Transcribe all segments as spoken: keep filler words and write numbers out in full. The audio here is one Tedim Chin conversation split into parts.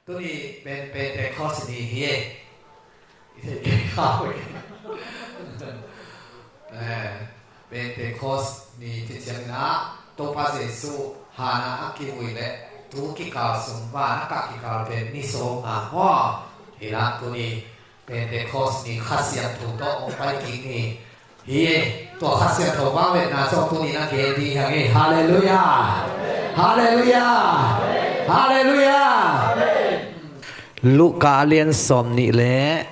Tuni pen Pentecost ni hi e. I theih kei kha uh e. Eh, Pentecost ni ci ciangin ah Topa Jesuh hana a kivui le tu kikal sung van a kah kikal pen ni sawm nga maw? Hi lah tuni Pentecost ni Kha Siangtho tawh hong pai kik ni. Hi, tua Kha Siangtho vangliatna zong tuni na gen ding hi hang e. Halleluiah. Halleluiah. Halleluiah. Luka a lian sawm nih le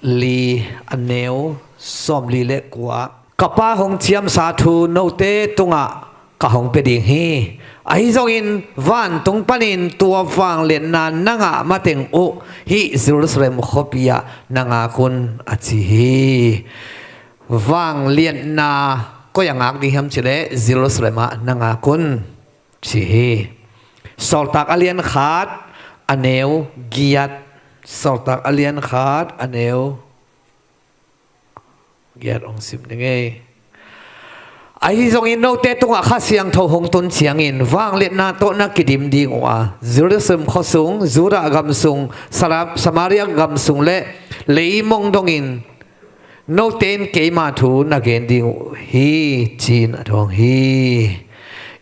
li, a neu sawm li le kua. Ka Pa hong ciamsa thu note tungah ka hong pia ding hi. Ahi zongin vantung panin tua vangliatna na ngah mateng uh hih Jerusalem khuapi ah na ngak un, a ci hi. Vangliatna koi ah ngak ding hiam cih leh Jerusalem ah na ngak un, ci hi. Sawltak a lian khat, a neu giat. Sawltak a lian khat, a neu giat hong sim ding ei. Ahi zongin note tungah Kha Siangtho hong tun ciangin vangliatna tawh na kidim ding uh a, Jerusalem khuasung, Judah gamsung, Sara-, Samaria gamsung le leimong dongin note in keima thu na gen ding uh hi, ci-in a dawng hi.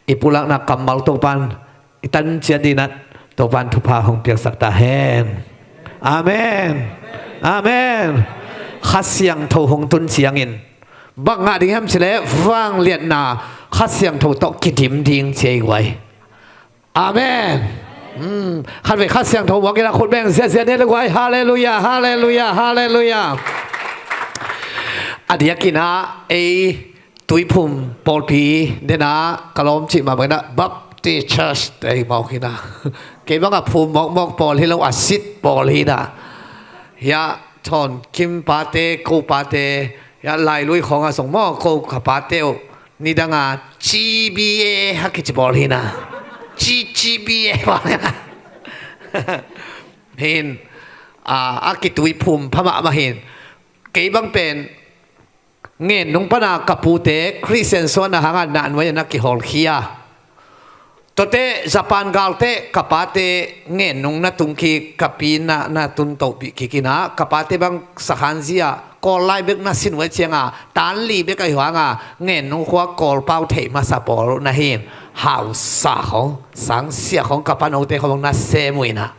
I pulakna kammal Topan i tan ciat dingin ah Topan thupha hong piaksak ta hen. Amen. Amen. Kha Siangtho hong tun ciangin bang ngah ding hiam cih leh vangliatna Kha Siangtho tawh kidim ding ci ei guai. Amen. Hmm. Khatvei Kha Siangtho muak in ah khut beng ziahziah ni le guai. Halleluiah. Halleluiah. Halleluiah. A diakin ah ei Tuiphum pawlpi den ah ka lawm cih mah bangin ah Baptist Church te hi mawk hi na. Kei bang a phum mawkmawk pawl hi lo, a sit pawl hi na. Hiah Thawn Kim pate, ko pate, hiah Lailui khawng ah zong maw, ko ka pate uh nidang a G B A a kici pawl hi na. G G B A pawl hi na. Hin a, a kituiphum pha mahmah hin. Kei bang pen Ngennung pana ka pute Khristian suahna hangah nah nuai-ah na kihawlkhia. Tuate Japan galte ka pate Ngennung na tung kik, ka pi na, na tun tohpih kik in ah, ka pate bang sakhanzi-ah Kawl lai bek na si nuai cianga, tan li bek ahi hanga Ngennung khua Kawl pau theih masa pawl na hin, hausa khong, sangsia khong, ka pa note khong na sem uh in ah.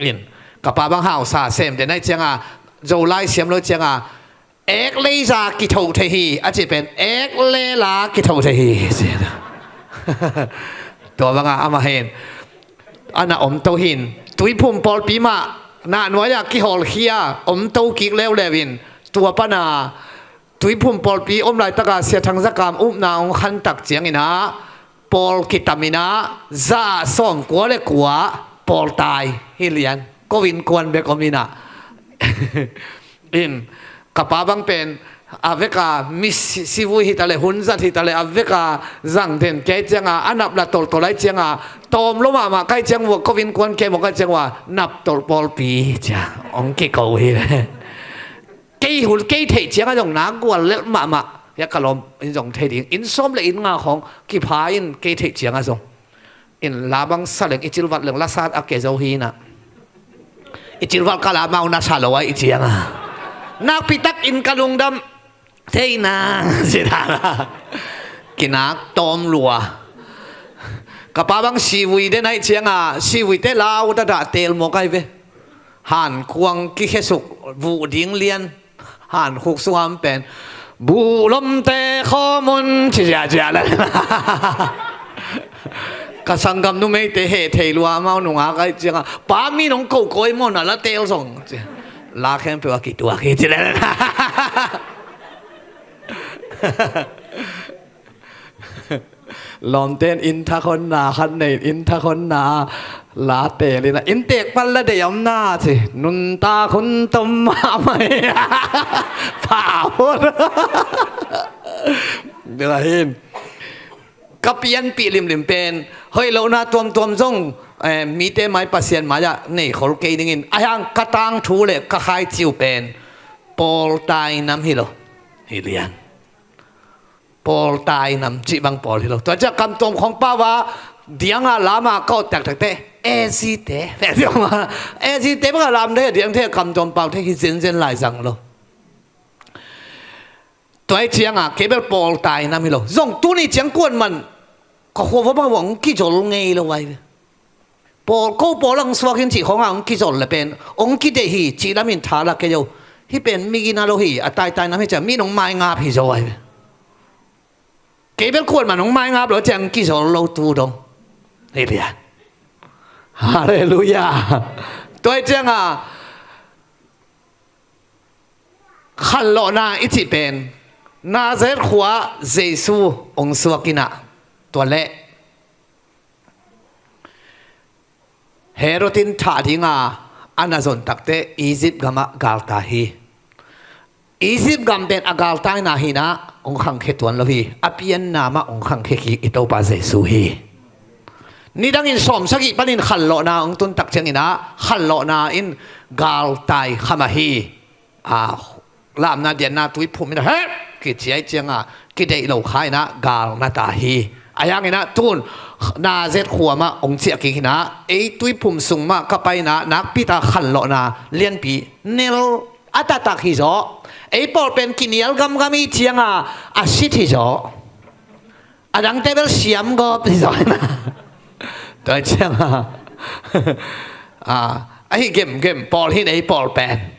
In, ka pa bang hausa sem den ahi cianga, Zolai siam lo cianga, ek leiza kitho thei hi, a cih pen ek lela kitho thei hi, a ci. Tua banga amah hin a na omto hin, Tuiphum pawlpi mah nah nuai-ah kihawlkhia, omto kik leuleu in, tua pana Tuiphum pawlpi om laitaka Sia Thang Za Kam upna hong khantak ciangin ah, pawl kitam in ah, za sawmkua le kua pawl tai hi lian. Ko innkuan bek om in ah. In, ka pa bang pen a veka mi si, sivui hi ta le, hun zat hi ta le, a veka zang den kei cianga, a nap la toltol ahi cianga, tawm lo mahmah kai ciang vua, ko innkuan kei maw kai ciang vua, nap tolh pawlpi cia hong kiko hi. Kei hul kei theih cianga zong na gual lelh mahmah. Hiah ka lawm in zong thei ding, inn sawm le inn nga khong kipha in kei theih cianga zong. In la bang sa leng, i cilvat leng la sat a ke zo hi na. I cilvat ka la mau na sa lo a i cianga. Nakpi tak in ka lungdam thei na, ci ta na. Kinak tawm lua. Ka pa bang sivui den ahi cianga, sivui te lau ta dah tel maw kai ve. Han kuang kikhesuk, vuh ding lian. Han khuk sungah om pen, buh lomte khawm un, ci ziahziah le. Ka sanggam numeite heh thei lua, amau nungak ahi cianga, pa mi nong ko kawi maw na la tel zong, ci. La khempeuh a kituak hi, ci le. Lawmte in inn thak honna khat nei, inn thak honna la tel in ah, inn teek pan la deih om na ci, nuntak hun tom mahmah hi. Pha hun. Tua hin ka pianpih limlim pen, hoih lohna tuamtuam zong, eh, mite mai, Pasian mai-ah nei khol kei dingin, ahi hang ka tangthu le ka khaici uh pen pawltai nam hi lo. Hi lian. Pawltai nam cih bang pawl hi lo. Tua ciah kamtuam khong pau a, dianga lama ka awt taktak teh, AG te, AG te bang a lam thei, a diang thei, a kamtuam pau thei hi zenzen lai zang lo. Tua hi cianga kei bel pawl tai nam hi lo. Zong tuni ciang kuan man ka khua va bang hong kizol ngei lo ai ve. Pawl, ko pawl ang suak in cih khong ang kizol le pen hong kideih hi cih lamin tha la kei lo. Hih pen migina lo hi, a taitai nam hi ciang mi nong maingap hi zo ai ve. Kei bel kuan man hong maingap lo ciang kizol lo tu dong. Hei lian. Halleluiah. Tua hi cianga khanlawhna i cih pen Nazareth khua Jesu hong suak inah, tua leh Herod in thah dinga a na zon takte Egypt gamah galta hi. Egypt gam pen a galtaina hinah hong khangkhia tuan lo hi. A pianna mah hong khangkhia kik i Topa Jesu hi. Nidangin sawm sagih panin khanlawhna hong tun tak cianginah khanlawhna in galtai kha mah hi. A, lamna dianna tuiphum inah he kiciai cianga kideih lo kha inah galna ta hi. A hianginah tun Nazareth khua mah hong ciah kik inah ei tuiphum sung mah ka painah nakpi ta khanlawhna lianpi nel a taktak hi zaw. Ei pawl pen kinial gamgam i cianga a sit hi zaw. A dangte bel siam gawp hi zaw. Tua cianga a, ahi gemgem pawl hin ei pawl pen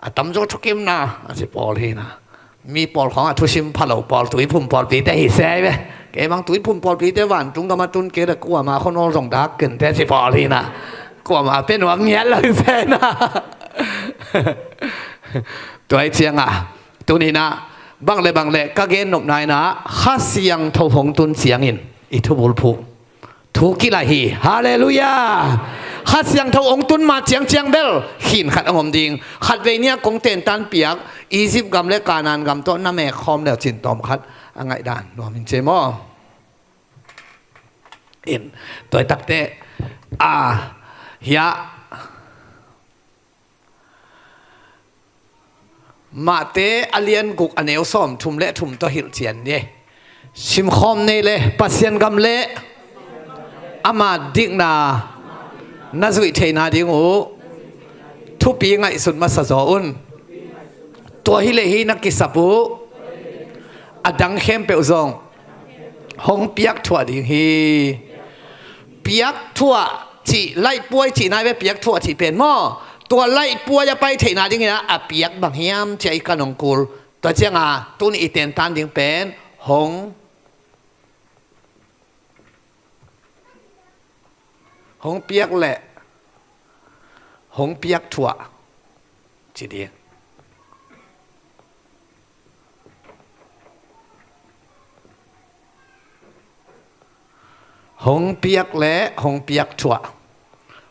a tamzaw thukimna a ci pawl hina. Mi pawl khawng a thusim phalo pawl, tuiphum pawlpite hi se ai ve. Kei bang tuiphum pawlpite vantung gama tun kei le kuama khuanawl zong dak kente ci pawl hina. Kuama pe nuam ngiat lo hi se na. Tua hi cianga tuninah bang le bang le ka gen nopna inah Kha Siangtho hong tun ciangin i thubulphuh thu kilai hi. Halleluiah. Kha Siangtho hong tun ma ciangciang bel khin khat hong om ding. Khatvei nia kong tentan piak Egypt gam le Kanaan gam tawh na mek khawm le cin tawm khat a ngaihdan nuam in ce maw? In tua takte a hiah Mate a lian guk a neu sawm thum le thum tawh hilhcian ni. Simkhawm nei le Pasian gam le ama dikna na zuih theihna ding uh thupi ngaihsut masa zaw un. Tua hi le hi na kisap uh a dang khempeuh zong hong piak thuah ding hi. Piak thuah cih laihpuai cih nai ve, piak thuah cih pen maw? Tua laihpuai a pai theihna dingin a piak bang hiam cih a i kan hong kul. Tua cianga tuni i tentan ding pen hong hong piak le hong piak thuah ci ding. Hong piak le hong piak thuah.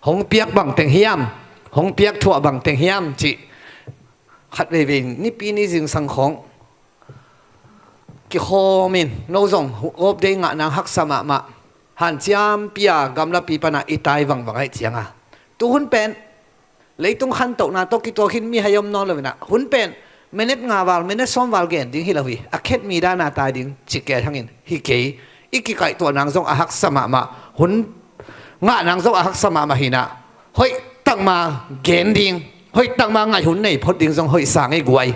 Hong piak bang teng hiam, hong piak thuah bang teng hiam cih khat veivei nipi ni zingsang khawng kikhawmin no zong off day ngah nang haksa mahmah. Hanciam pia gamlapi pana i tai vangvang aih cianga tuhun pen leitung khantohna tawh kituakin mi hai om nawn lo inah hun pen minute nga val, minute sawm val gen ding hi lo hi. A khet mi dana tai ding ci kei hangin hi kei. I kikaihtuah nang zong a haksa mahmah, hun ngah nang zong a haksa mahmah hinah hoih takma gen ding, hoih takma ngaih hun nei phot ding zong hoih sang i guai.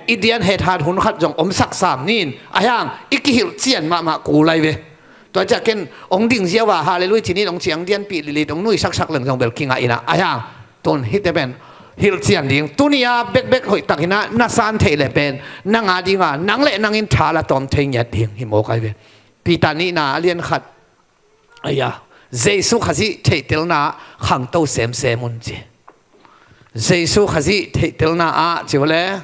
I dian hethat hun khat zong omsak sam nin a hiang i kihilhcian mahmah kulai ve. Tua ciah ken ong ding ziau a halleluiah cinin ong ciang dianpih lilit ong nuisaksak leng zong bel kingah inah a hiang tun hite pen hilhcian ding. Tuni a bekbek hoih tak hinah na san theih le pen nang a dinga nang le nangin tha la tawm thei ngiat ding hi mawk ai ve. Peter nihna a lian khat aya, Jesu Khazih theihtelna khangto semsem un ci. Jesu Khazih theihtelna ah ci vale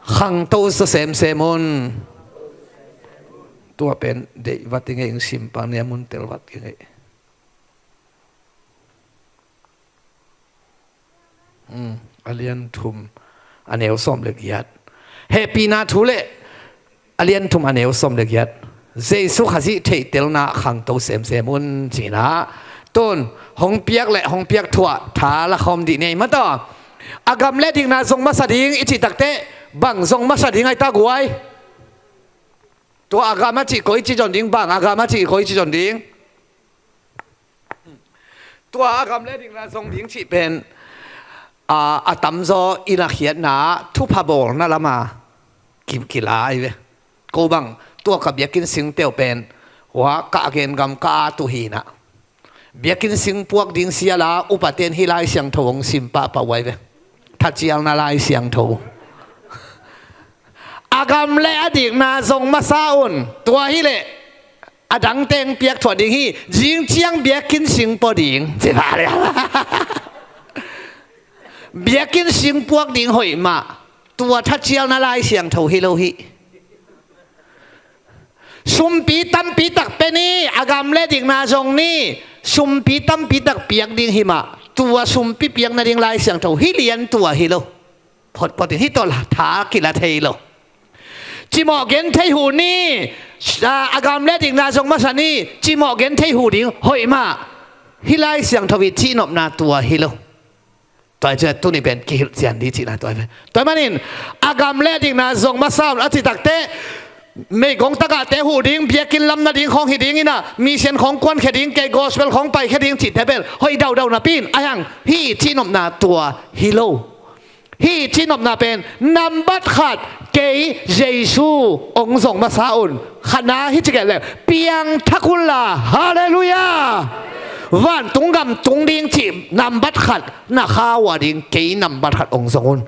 khangto sa semsem un. Tua pen deih vat i ngei ing simpang nia mun tel vat i ngei. A lian thum a neu sawm le giat. Hehpihna thu le a lian thum a neu sawm le giat. Jesu Khazih theihtelna khangto semsem un cinah tun hong piak le hong piak thuah tha la khawm dih nei mataw. A gam le dikna zong masa ding i cih takte bang zong masa ding ai ta guai. Tua a gam a cih koi ci zon ding, bang a gam a cih koi ci zon ding. Tua a gam le a dikna zong ding cih pen a, a tamzaw i na khiatna ah thupha bawlna lama ki, kila ahi ve. Ko bang tua ka biakinn singteu pen hua ka a gen gam ka a tuh hinah biakinn sing puak ding siala upaten hih Lai Siangtho hong sim pahpah uh ahi ve. Thacialna Lai Siangtho. A gam le a dikna zong masa un. Tua hileh a dang teng piak thuah ding hi. Zing ciang biakinn sing pua ding. Biakinn sing puak ding hoih mah. Tua thacialna Lai Siangtho hi lo hi. Sumpi tampi tak pe ni, a gam le dikna zong ni, sumpi tampi tak piak ding hi mah. Tua sumpi piak nading Lai Siangtho hi lian tua hi lo. Photphot in hih tawh tha kila thei lo. Cimawh gen thei huh ni, a, a gam le dikna zong masa ni, cimawh gen thei huh ding hoih mah. Hih Lai Siangtho i cihnopna tua hi lo. Tua hi ciah tuni pen kihilh cian dih cihna tua hi pen. Tua hi manin a gam le a dikna zong masa un a cih takteh meigong tagahte huh ding, biakinn lam nading khawng hi ding inah, mission khawng kuankhia ding, kei gospel khawng paikhia ding cihte bel hoih daudau napi in a hiang hih cihnopna tua hi lo. Hih cihnopna pen nambat khat kei Jesu hong zong masa un. Khatna hi ci kei leh piangthak unla. Halleluiah. Vantung gam tung ding cih nambat khat na kha uh a ding kei nambat khat hong zong un.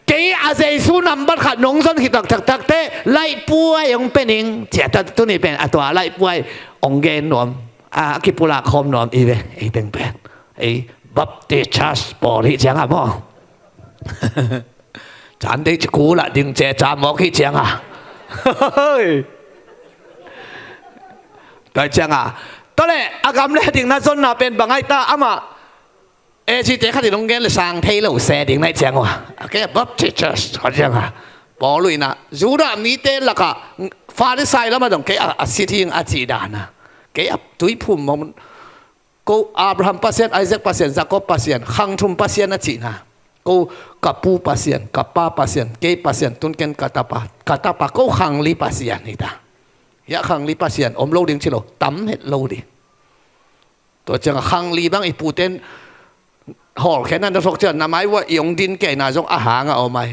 Kei a Jesu nambat khat nong zon khit taktakteh laihpuai hong pia ning. Ciah ta tuni pen a tua laihpuai hong gen nuam, a kipulak khawm nuam i ve. Ei teng pen ei Baptist Church pawl hih ciangah maw? Caan dei ci kul ah ding ce ca mawk hi cianga. Tua cianga tawleh a gam le a dikna zonna pen bang aita amah A G te khat in hong gen le sang thei lo se ding naih ciang uh a. Kei a Baptist Church khat cianga Paul uh inah Judah mite lakah Farisai lam a dong kei a, a sit hing a cih dana kei a tuiphum mong Ko Abraham Pasian, Isaac Pasian, Jacob Pasian, khang thum Pasian a cihna. Ko ka pu Pasian, ka pa Pasian, kei Pasian, tun ken ka tapa, ka tapa, ko khang li Pasian hi ta. Hiah khang li Pasian om lo ding ci lo, tam het lo ding. Tua ciangah khang li bang i puten hawlkhia na na thok ciah na mai uah i ong din keina zong a hang a om ai.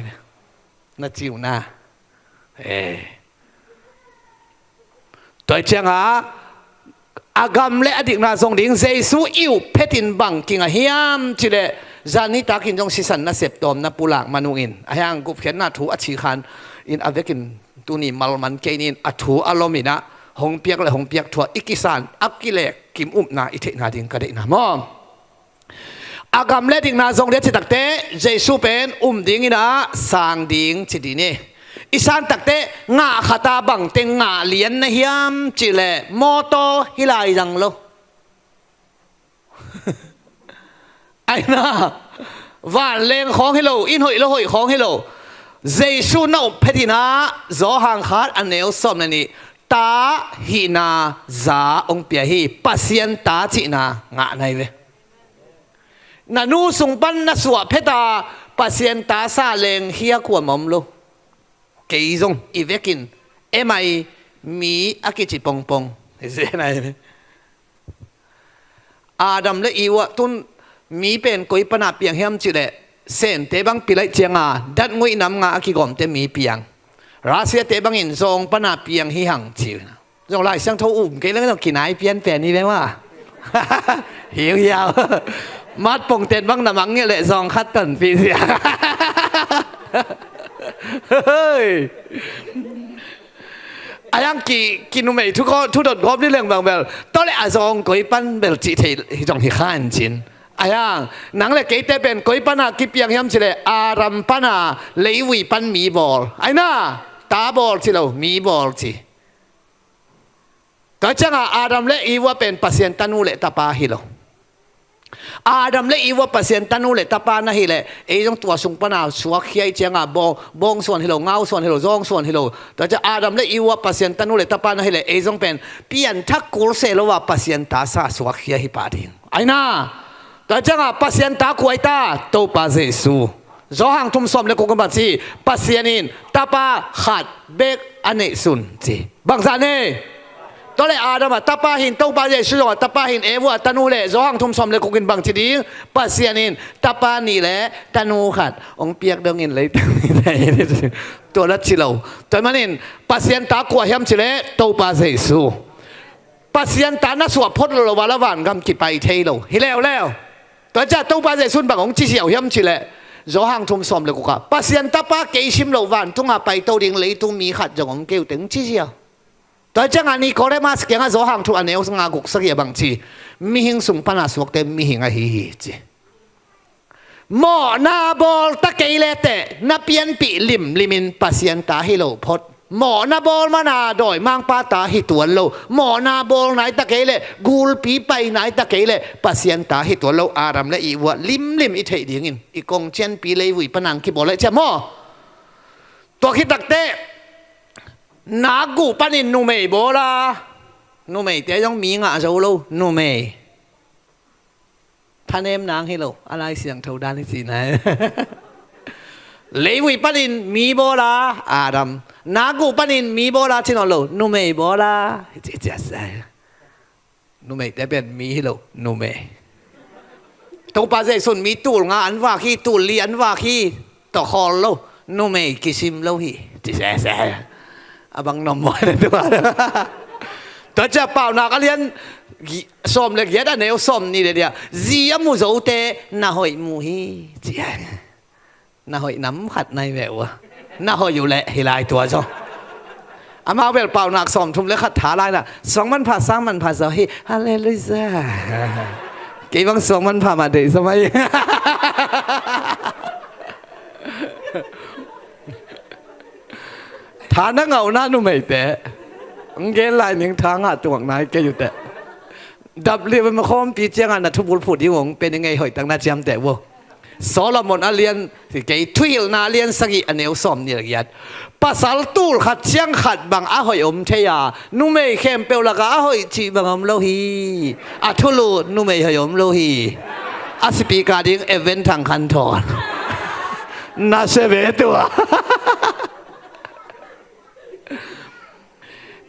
Na ciu na. Eh. Tua ciangah a gam le a dikna zong ding Jesu i up phetin bang kinga hiam cileh zan nitakin zong sisan nasep tawm na pulak manungin a hiang gupkhiatna thu a cikhan in a vekin tuni malman keinin a thu a lominah hong piak le hong piak thuah i kisan a kilek kim upna i theihna ding ka deihna maw? A gam le dikna zong dia ci takte Jesu pen um dingin a sang ding ci dini. I san takte ngah khata bangte ngah lian na hiam cileh mawtaw hi lai zang lo. Aina vanleng khawng hi lo, in hoih lo hoih khawng hi lo. Jesu na up phetinah Zawhang khat a neu sawm na nih ta hihna za ong pia hi. Pasian ta cihna ngah nai ve. Na nu sung pan na suah pheta Pasian ta sa leng hia kuam om lo. Kei zong i vekin M I mi a kici pongpong. Adam le Eve ah tun mi pen koi pana piang hiam cileh Sente bang pilaih cianga datnguih nam nga a kigawmte mi piang. Russia te bangin zawng pana piang hi hang ci. Zong Lai Siangtho um kei leng zong kinai pian pen hi ve ma. Hiu hiau. Mat pongten bang na mang ngeh leh zong khat tonpih zia. Hei. A yang ki, kinumei thu, thu dot gawp ni leng bang bel tawleh a zong koi pan bel cih thei hi zong hi khan cin. A yang nang le keite pen koi pana kipiang hiam cileh Adam pana leivui pan mi bawl. Aina ta bawl ci lo, mi bawl ci. Tua cianga Adam le Eve pen Pasian tanu le tapa hi lo. Adam le Eve Pasian tanu le tapa na hileh ei zong tua sung pana suakkhia i cianga bawng, bawng suan hi lo, ngau suan hi lo, zawng suan hi lo. Tua ciang Adam le Eve Pasian tanu le tapa na hileh ei zong pen pianthak kul se lo a Pasian ta sa suakkhia hi pah ding. Aina tua cianga Pasian ta kuai ta Topa Jesu. Zawhang thum sawm le kua kum a ci Pasian in tapa khat bek a neihsun ci. Bangzah nei? Tua le Adam a tapa hi in, Topa Jesu zong a tapa hi in, Eva a tanu le, Johan thum sawm le guk in bang ci ding? Pasian in tapa nih le tanu khat hong piak dongin leitang tua la ci lo. Tua manin Pasian ta kua hiam ci le Topa Jesu. Pasian ta na suah phot lo lo a la vangam kipai thei lo. Hi leuleu. Tua ciang Topa Jesu in bang hong ci ziau hiam ci le, Johan thum sawm le guk ah, Pasian tapa kei sim lo vantung a paito ding leitung mi khat zong om kei uh teh hong ci ziau. Tua ciangah Nikodemus kiangah Johan thum a neu nga guk sagih a bang ci? Mihing sung pana suakte mihing ahi hi ci. Mawhna bawl ta kei le teh na pianpih limlimin Pasian ta hi lo phot. Mawhna bawl mana dawimangpa ta hi tuan lo. Mawhna bawl nai ta kei le, gulpi pai nai ta kei le, Pasian ta hi tuan lo. Adam le Eve uh limlim i theih dingin i kong cianpi leivui panang kibawl le ciam maw? Tua khit takteh nakguh panin numei bawl a, numeite zong mi ngah zo lo, numei. Thanem nang hi lo, a Lai Siangtho dan hi cihna. Leivui panin mi bawl a, Adam. Nakguh panin mi bawl a, ci nawn lo, numei bawl a. Ci, ci, ci. Numeite pen mi hi lo, numei. Topa Jesu in mi tul nga an vak hi, tul li an vak hi. Tawh khawl lo, numei kisim lo hi. Ci sese. A bang nom maw na tua. Tua ciang Paunak a lian gi-, sawm le giat a neu sawm nih le nih ah, zi a mu zote na hoih mu hi ci. Na hoih nam khat nai ve ua. Na hoih uh leh hi lai tua zaw. Amau bel Paunak sawm thum le khat tha lai na, suang manpha sang manpha zaw hi. Halleluiah. Kei bang suang manpha mah deih zaw mai. Tha na ngauhna numeite. Ng gen lai ning tha ngah tuak nai kei uh teh. Dap liu ma khawmpi ciangah na thubul phuh ding ung, pen i ngei hoih tak na ciamteh uh. Solomon a lian, kei Thuhilhna a lian sagih a neu sawm nih le giat. Pasal tul khat ciang khat bang a hoih om thei a, numei khempeuh lakah a hoih cih bang om lo hi. A thulu numei hoih om lo hi. A speaker ding Evan Thang Khan Thawn. Na se ve tua.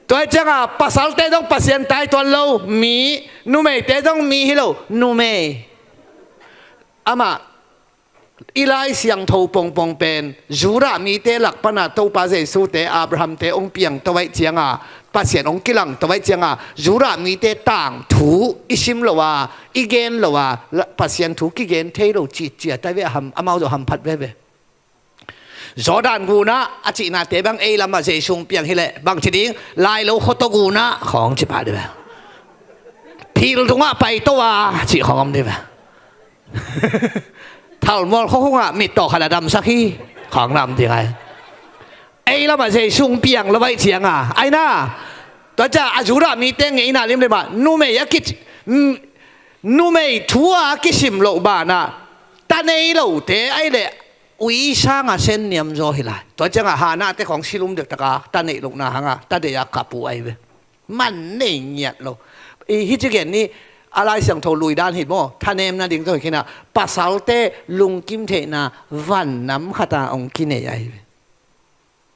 Tua ciangah pasalte zong Pasian tai tuan lo, mi, numeite zong mi hi lo, numei. Amah i Lai Siangtho pongpong pen Judah mite lak pana Topa Jesu te, Abraham te hong piang to aih cianga, Pasian hong kilang to aih cianga, Judah mite tangthu i sim lo a, i gen lo a, la-, Pasian thu kigen thei lo ci cia tai ve a ham, amau zo hamphat veve. Jordan gunah a cihnate bang ei lamah Jesu hong piang hileh bang ci ding? Lailo khuato gunah khawng ci pah dih ve. Phil tungah paito a cih khawng om dih ve. Thalmual khuakhungah mittaw khat a damsak hi khawng lam ding ai. Ei lamah Jesu hong piang lo aih cianga ai na. Tua ciah a Judah mite ngeina limlimah numei a kic, mm, numei thu a kisim loh banah ta nei lote aih leh ui sanga sen niam zaw hi lai. Tua ciangah Hannah te khawng silum dektaka ta neih lohna hanga ta deih a kap uh ahi ve. Man nei ngiat lo. I hi ci gen ni a Lai Siangtho lui dan hi maw? Thanem nading zaw hi khinah pasalte lungkim theihna van nam khata hong kinei ahi ve.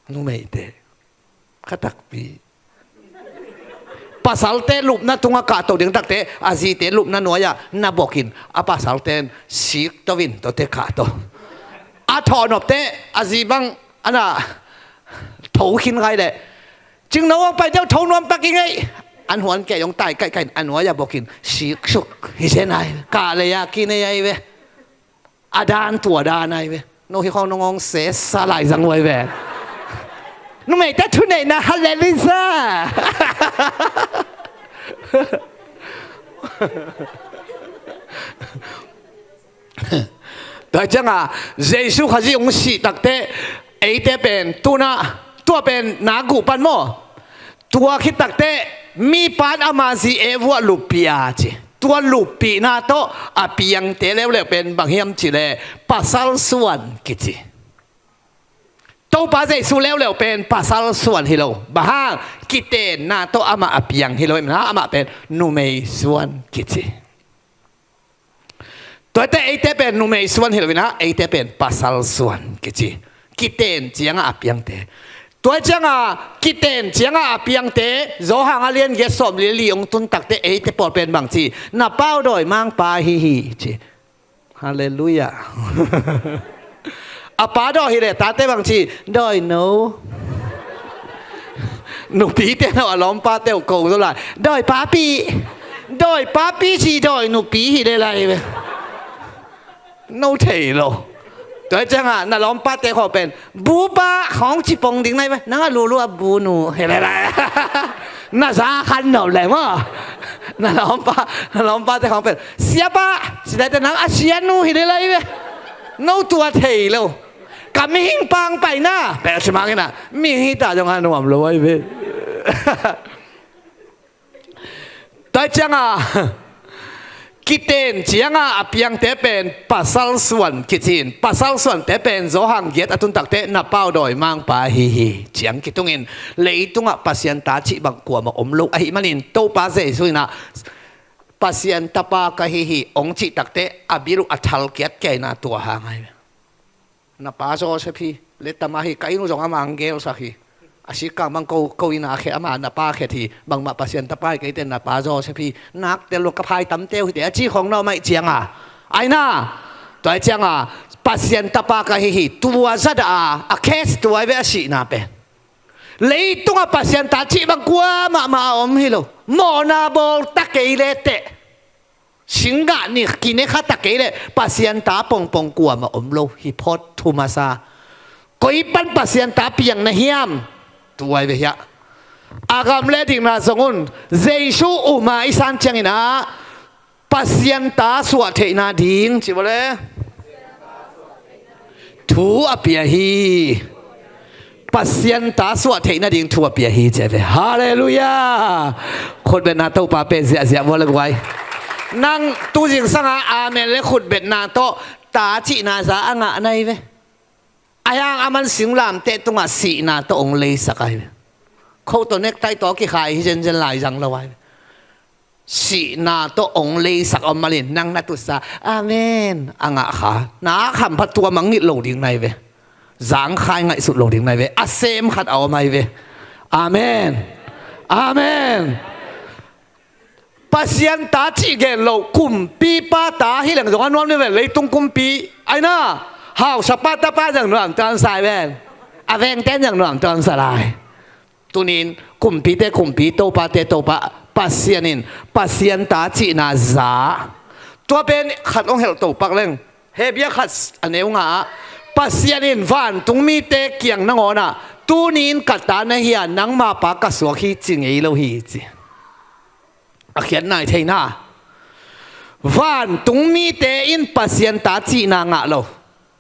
Numeite kha takpi. Pasalte lupna tunga kahto ding takte a zite lupna nuai-ah na bokin a pasalten sik tovin tote kahto. A thawnopte a zi bang ana tho khin ngai leh cingno ang pai deuh tho nuam pak i ngei. An huan kei hong tai kaihkaih a nuai-ah bokin sik suk hi se nai. Kah lei-a kinei ahi ve. A dan tua dan ahi ve. No hi khawng nong hong sesa lai zang uai ve. Numeite thuneihna halleluiah. Tua cianga Jesu Khazih hong sih takte eite pen tunah tua pen nak guh pan maw? Tua khit takte mipan ama zi e vuah luppih a ci. Tua luppihna tawh a piangte leuleu pen bang hiam cihleh pasal suan kici. Topa Jesu leuleu pen pasal suan hi lo. Bang hang? Kitenna tawh amah a piang hi lo. Amah pen numei suan kici. Tuate eite pen numei suan hi lo inah eite pen pasal suan kici. Kiten cianga a piangte. Tua cianga kiten cianga a piangte, Johan a lian giat sawm le li hong tun takte eite pawl pen bang ci, na pau dawi mangpa ahi hi ci. Halleluiah. A pa dawi hi le tate bang ci, dawi no. Nupite no a lawmpate uh ko zo lai, dawi papi. Dawi papi ci dawi nupi hi le lai ve. No thei lo. Tua cianga na lawmpate khawng pen bupa khawng ci pong ding nai ve, nang a lulu a bunu hi le lai. Na za khan no le maw. Na lawmpa, na lawmpate khawng pen siapa ci daite, nang a sianu hi le lai ve. No tua thei lo. Ka mihing pang paina pen a ci mangina, mihing hi ta zong a nuam lo ai ve. Tua cianga kiten cianga a piangte pen pasal suan kicin, pasal suante pen Johan giat a tun takte na pau dawi mangpa ahi hi ciang kitungin, leitungah Pasian ta cih bang kuamah om lo ahih manin Topa Jesu inah Pasian tapa ka hi hi hong cih takte a bil uh a thal kiatkiat inah tua hang ahi. Na pa Joseph hi, le tama hi, ka inn uh zong ama ang gelsak hi. A sikkang bang ko, ko inn a khe, ama na pa khet hi, bangmah Pasian tapa hi kei te, na pa Joseph hi, nak tel lo ka phai tam teu hi te, a ci khong na om aih cianga. Aina, tua aih cianga, Pasian tapa ka hi hi, tua zadah a, a case tua aih ve a sihna pen. Leitungah Pasian ta cih bang kuamah mah a om hi lo. Mawhna bawl ta kei le teh. Singgah ni kine kha ta kei leh Pasian ta pongpong kuamah om lo hi phot thu masa. Koi pan Pasian ta piang na hiam? Tuai ve hiah. A gam le dikna zong un Jesu uma i san ciangin ah Pasian ta suah theihna ding ci vawle. Thu a pia hi. Pasian ta suah theih nading thu a pia hi ci a ve. Halleluiah. Khutbetna Topa pe ziahziah vua le guai. Nang tu zingsanga amen le khutbetna tawh ta cihna za a ngah nai ve. A hiang a man singlamteh tungah sihna tawh ong leisak ai ve. Kho tawh nektai tawh kikhai hi zenzen lai zang lo ai ve. Sihna tawh ong leisak om malin nang na tutsa amen a ngah kha na khamphat tua mangngilh lo ding nai ve. Zangkhai ngaihsut lo ding nai ve. A sem khat a om ai ve. Amen. Amen. Pasian ta cih gen lo kumpipa ta hi leng zong a nuam ni ve. Leitung kumpi aina hausapa tapa zang nuam tuan sai ven. A vengten zang nuam tuan sa lai. Tunin kumpite kumpi, topate topa Pasian in Pasian ta cihna za. Tua pen khat ong helh topak leng Hebia khat a neu nga ah Pasian in vantung mite kiang nangawnah tunin ka ta na hi a nangma pa ka suak hi ci ngei lo hi ci. A khiat nai theina vantung mite in Pasian ta cihna ngah lo.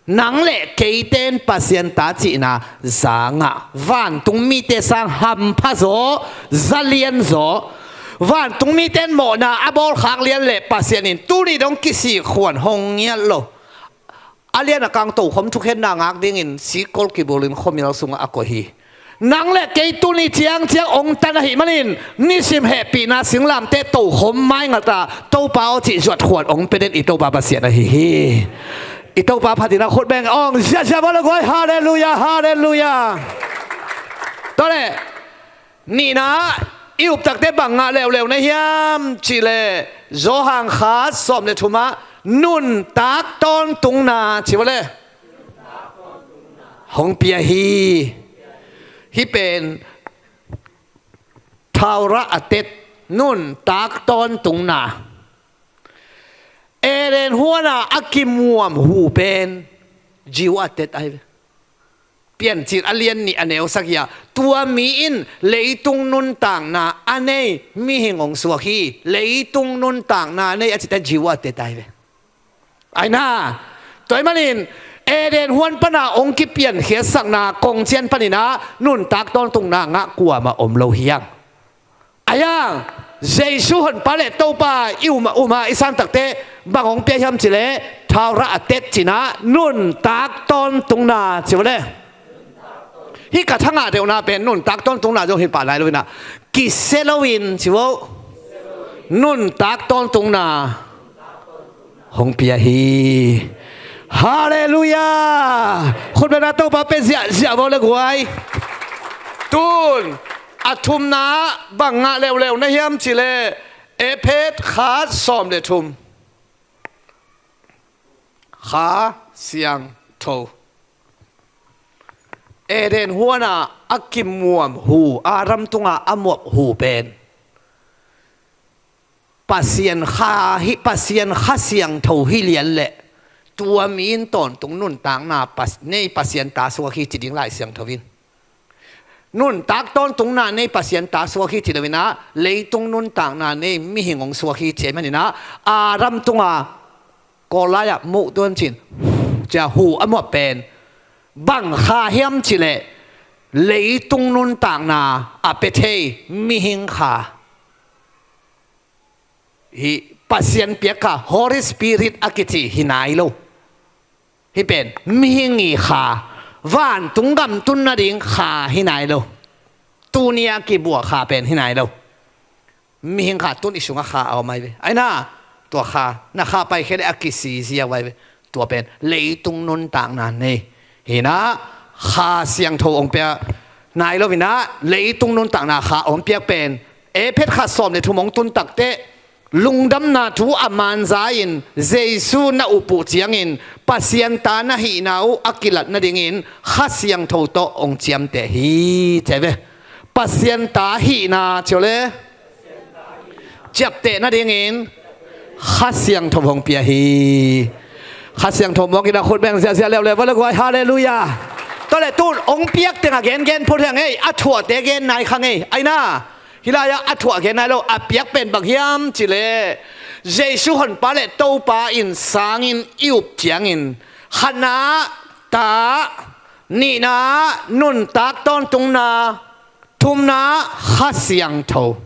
Nang le keiten Pasian ta cihna za ngah. Vantung mite sang hampha zaw, zalian zaw. Vantung miten mawhna a bawlkhak lian le Pasian in tuni dong kisik khuan hong ngiat lo. A lian a kang tokhom thukhenna ngak dingin sikkol kibulin khuamial sungah a koih hi. Nang le kei tuni ciangciang ong tan ahih manin nisim hehpihna singlamteh tokhom maingata Topa aw cih zuat khuan ong pia den i Topa Pasian ahi hi. I Topa phatin a khut beng ong ziahziah vua le guai. Halleluiah, halleluiah. Tawle nihna i uptakte bang ngah leuleu na hiam cihleh Johan khat sawm le thumah nuntak tawntungna ci vua le. Hong pia hi. Hih pen thaurah a tet nuntak tawntungna. Eden huana a kimuam hu pen Jew a tet ai ve. Piancil a lian nih a neu sagih ah tua mi in leitung nuntakna a nei mihing hong suak hi. Leitung nuntakna a nei a cite Jew a tet ai ve. Aina tua ahih manin Eden huan pana ong kipiankhiatsakna kongcian paninah nuntak tawntungna ngah kuamah om lo hiang. Aia Jesu honpa le Topa i uma uma i santakte bang ong pia hiam cileh thaurah a tet cinah nuntak tawntungna ci vua le. Hih ka thangah deuhna pen nuntak tawntungna zong hi pah lai loinah kisia loin ci vua. Nuntak tawntungna hong pia hi. Halleluiah. Khutbetna Topa pe ziahziah vua le guai. Tun a thumna bang ngah leuleu na hiam cih leh Efesa khat sawm le thum. Kha Siangtho. Eden huanah a kimuam hu, Adam tungah a muap hu pen Pasian Kha hi, Pasian Kha Siangtho hi lian leh tua mi in tawntung nuntakna pas-, nei Pasian ta suak hi ci ding Lai Siangtho in. Nuntak tawntungna nei Pasian ta suak hi ci lo in ah, leitung nuntakna nei mihing hong suak hi ci ahih manin ah, Adam tungah Kawl lai-ah muh tuan cin, cia hu a muap pen bang kha hiam cih leh leitung nuntakna a pia thei mihing kha. Hih Pasian piak kha, Holy Spirit a kici hi nai lo. Hih pen mihing i kha, vantung gam tun nading kha hi nai lo. Tuni a kibuak kha pen hi nai lo. Mihing kha tun i sungah kha a om ai ve. Ai na, tua kha, na kha paikhia leh a kisizia uh ai ve. Tua pen leitung nuntakna nei hi in ah, Kha Siangtho hong pia nai lo in ah, leitung nuntakna kha hong piak pen Efesa khat sawm le thum hong tun takteh, lungdamna thu a man za-in Jesu na up uh ciangin Pasian ta na hihna uh a kilat nadingin Kha Siangtho tawh hong ciamteh hi, ci ai ve. Pasian ta hihna ci uh le ciapteh nadingin Kha Siangtho hong pia hi. Kha Siangtho mawk in a khut beng ziahziah leuleu va le guai. Halleluiah. Tua leh tun hong piak teng a gengen phot hi a ngei, a thuahte gen nai kha ngei. Ai na, hih lai-ah a thuah gen nai lo, a piak pen bang hiam cih leh Jesu honpa le Topa in sangin i up ciangin, khatna Ta, nihna, nuntak tawntungna, thumna, Kha Siangtho.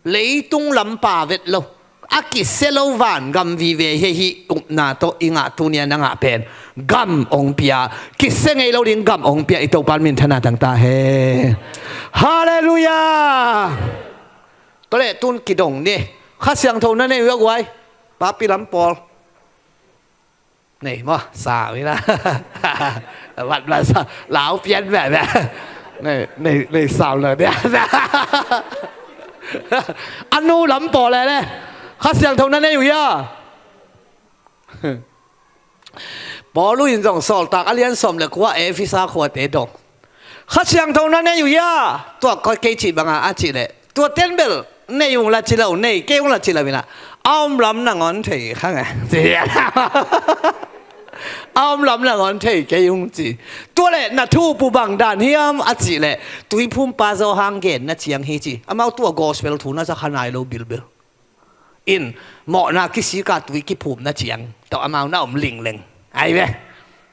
Leitung lam pa vet lo, a kisia lo vangam vive hi. Hih upna tawh i ngah, tuni a na ngah pen gam hong pia, kisia ngei lo ding gam hong pia i Topa minthanna tang ta hen. Halleluiah. Tua leh tun kidong ni. Kha Siangtho na nei uh hia guai? Papi lam pawl. Nei maw, sau hi na. Vat vat sau, lau pian meh meh. Nei, nei, nei sau le dia. A nu lam pawl le le. Kha Siangtho na nei uh hia? Paul in zong Sawltak a lian sawm le kua Efesa khuate dong. Kha Siangtho na nei uh hia? Tua kei cih banga a cih leh, tua ten bel nei ung la ci lo, nei kei ung la ci lo in a, a om lam nangawn thei kha nge. A om lam nangawn thei kei ung ci. Tua leh na thu pu bang dan hiam a cih leh, Tuiphumpa Johan genna ciang hi ci. Amau tua gospel thu na za kha nai lo bilbil. In, mawhna kisik a tui kiphumna ciang tawh amau na om lingleng. Ai ve.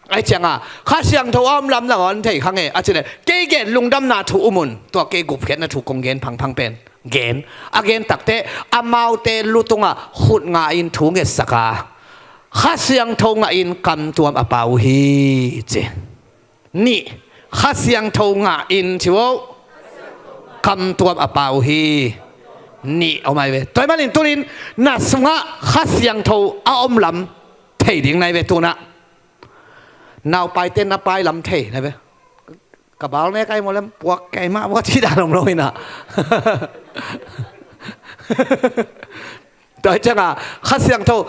Ai cianga, Kha Siangtho a om lam nangawn thei kha nge a cih leh, kei gen lungdamna thu um un, tua kei gupkhiatna thu kong gen phangphang pen gen. A gen takteh, amaute lu tungah khut ngah in thu ngetsak a, Kha Siangtho ngah in kamtuam a pau uh hi ci. Nih, Kha Siangtho ngah in ci uh. Kamtuam a pau uh hi. Nih om ai ve. Tua ahih manin tunin na sungah Kha Siangtho a om lam thei ding nai ve tunah. Naupaite na pai lam thei nai ve. Ka bal nek ai maw lem, puak kei mah, puak ci dan om lo hi na. Tua cianga Kha Siangtho,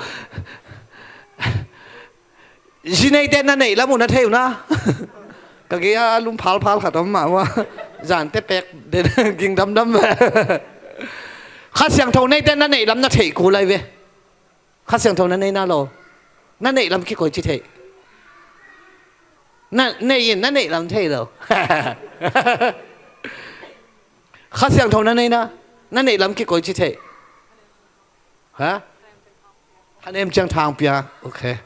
zi neite na neih lam uh na thei uh na. Ka gei a lum phalphal khat om mah ua. Zante pek den ging damdam. Kha Siangtho neite na neih lam na thei kul ai ve. Kha Siangtho na nei na lo? Na neih lam kikoici thei? Na nei in, na neih lam thei lo? Kha Siangtho na nei na, na neih lam kikoici thei? Ha? Thanem ciang thang pia. Ok.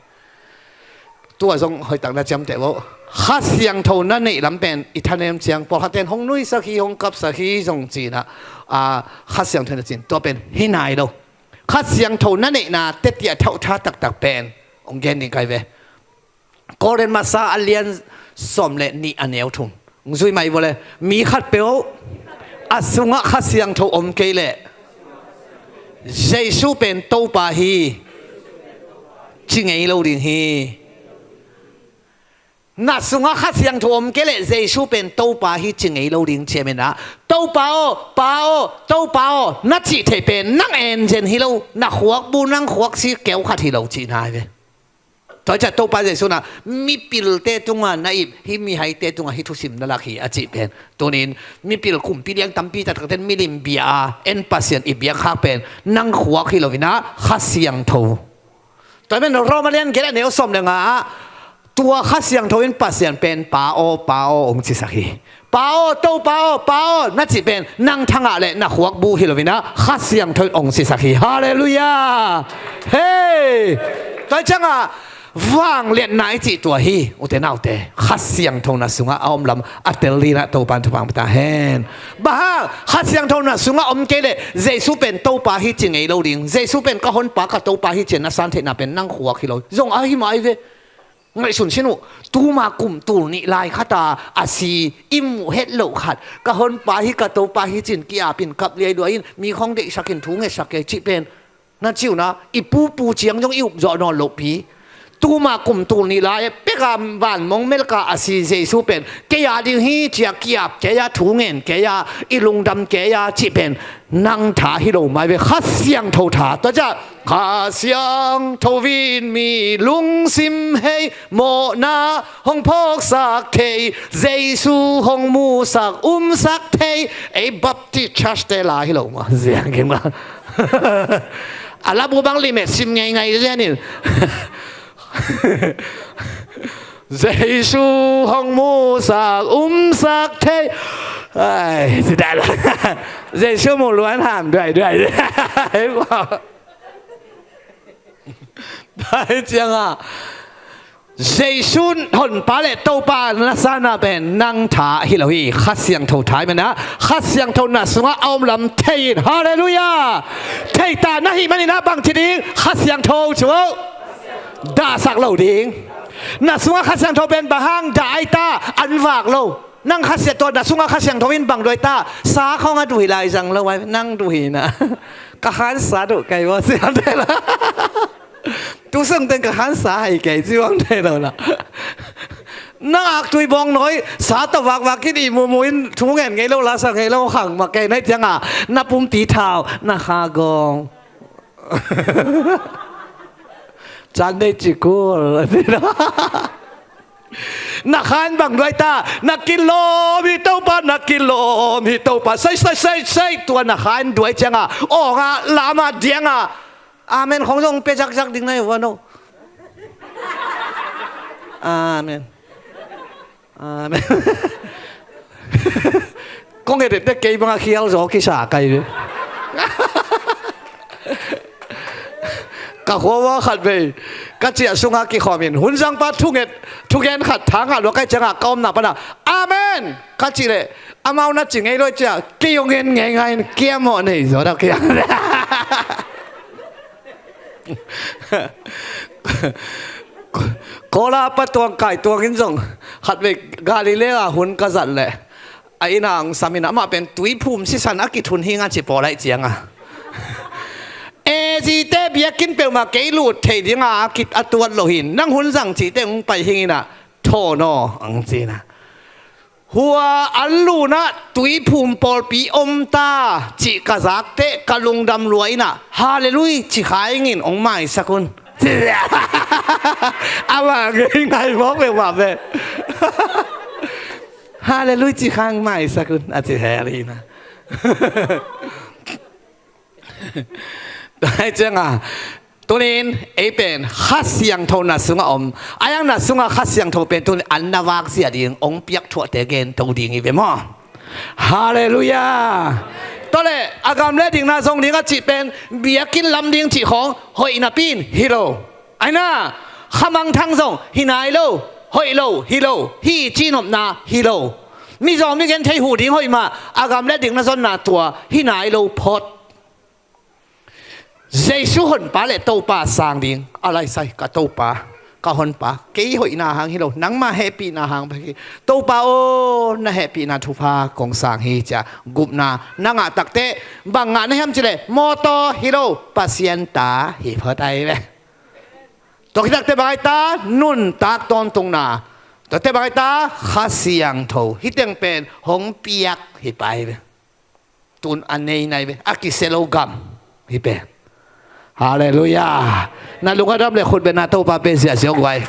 Tua zong hoihtak na ciamteh vo. Kha Siangtho na neih lam pen i thanem ciang, pawlkhat ten hong nuisak hi, hong kapsak hi zong ci-in ah, a, Kha Siangtho na cin, tua pen hi nai lo. Kha Siangtho na neihna teti a thauhtha taktak pen hong gen ding kai ve. Korin masa a lian sawm le nih a neu thum. Zui mai vua le, mi khat peuh a sungah Kha Siangtho om kei leh Jesu pen Topa hi ci ngei lo ding hi. Na sungah Kha Siangtho om kei leh Jesu pen Topa hi ci ngei lo ding ciamin ah, Topa aw, Pa aw, Topa aw, na cih theih pen nang enzen hi lo, na khuakbu, nang khuaksi keu khat hi lo cihna hi ve. Tua ciah Topa Jesu na mipilte tungah na ip, hih mihaite tungah hih thusim na lak hi a cih pen, tunin mipil kumpi liang tampi taktakten milim bia a en Pasian i biakkhak pen nang khuak hi lo in ah Kha Siangtho. Tua pen Roma lian giat a neu sawm le nga ah, tua Kha Siangtho in Pasian pen Pa aw, Pa aw hong cisak hi. Pa aw, Topa aw, Pa aw na cih pen nang thangah le na khuakbu hi lo in ah Kha Siangtho in hong cisak hi. Halleluiah. Hei. Tua ciangah vangliatna i cih tua hi, ute naute. Kha Siangtho na sungah a om lam a tel ding in ah Topa in thupha pia ta hen. Bang hang? Kha Siangtho na sungah om kei leh Jesu pen Topa hi ci ngei lo ding. Jesu pen ka honpa, ka Topa hi ci-in na san theihna pen nang khuak hi lo. Zong ahi mah hi ve. Ngaihsun sin uh. Tuma kum tul nih lai khat a a si i muh het loh khat, ka honpa hi, ka Topa hi ci-in ki-ap in, kap liailua in, mi khawng deihsak in, thu ngetsak kei cih pen, na ci uh na, i pupu ciang zong i upzawh nawn lohpi. Tuma kum tul nih lai pek a van mong melka a si Jesu pen kei a ding hi ci-a ki-ap kei a, thu ngen kei a, i lungdam kei a cih pen nang tha hi lo mah hi ve. Kha Siangtho tha. Tua ciah Kha Siangtho in mi lungsim hei, mawhna hong phawksak thei, Jesu hong musak umsak thei. Ei Baptist Church te la hi lo mah, ziang kim mah. A labu bang limit sim ngeingai zian in. Jesu hong musak umsak thei. Ai, Jesu mu luan ham duai duai. Tua hi ciangah Jesu honpa le Topa na sanna pen nang tha hi lo hi. Kha Siangtho tha hi manin ah Kha Siangtho na sungah a om lam thei in. Halleluiah. Thei ta na hih manin ah bang ci ding? Kha Siangtho cu dahsak lo ding. Na sungah Kha Siangtho pen bang hang dah ai ta, an vak lo. Nang Kha Siangtho, na sungah Kha Siangtho in bang duai ta? Sa khawng a duh hi lai zang lo ai, nang duh hi na. Ka khansa duh kei ua siam thei lo. Tu sung teng ka khansa hai kei ci bang thei lo na. Nang aktui bawng nawi sa tawh vakvak in, i mumu in thu ngen ngei lo, la sa ngei lo khang mah kei na hih ciangah na pumpi thau, na kha gawng. Chan nei ci kul. Na khan bang duai ta? Na kilawm hi Topa, na kilawm hi Topa. Sai, sai, sai, sai. Tua na khan duai ciangah awngah, lamah, diangah amen khong zong pe zakzak ding na hi uh a no. Amen. Amen. Kong et et te kei bangah khial zaw kisa kai ve. Ka khua ua khat vei ka ciah sungah kikhawm in, hunzangpa thunget, thugen khat thangah lua kai ciangah ka omna panah amen ka cih leh amau na ci ngei lo ciah kei hong en ngeingai in kiamawh nei zaw dah kiang. Kawla patuang kaituang in zong khatvei Galilee a hun ka zat leh a inn ah hong sam in amah pen tuiphum sisan a kithun hi nga ci pawl aih cianga. Ezite biakinn peuhmah kei lut theih dinga a kit a tuat lo hin nang hun zang cihte hong pai hing inah thawn aw ang ci inah. Hua an lunah tuiphum pawlpi om ta cih ka zakteh ka lungdam lua inah Hallelujah ci kha ingin hong maisak un. Amah ngei ngai mawk ve mah ve. Hallelujah ci kha hong maisak un a ci hel inah. Tua hi cianga tunin ei pen Kha Siangtho na sungah om. A iang na sungah Kha Siangtho pen tunin an na vak zia ding hong piak thuahte gento ding hi ve maw? Hallelujah. Tuale a gam le dingna zong ding a cih pen biakinn lam ding cih khawng hoih napi in hi lo. Aina khamangthang zong hi nai lo, hoih lo hi lo, hi cihnopna hi lo. Mizawng migen thei huh ding hoih mah a gam le dingna zonna tua hi nai lo phot. Jesu honpa le Topa sang ding a laisai ka Topa, ka honpa, kei hoihna hang hi lo, nangma hehpihna hang bek hi. Topa aw, na hehpihna thupha kong sang hi cia gupna na ngah takteh bang ngah na hiam cileh mawtaw hi lo, Pasian ta hi phot ai ve. Tua khit takteh bang ai ta, nuntak tawntungna, Tuate bang hi ta, Kha Siangtho. Hih teng pen hong piak hi pai ve. Tun a nei nai ve. A kisia lo gam hi pen. Halleluiah. Na lung a dam le khut beng na Topa pe ziahziah guai.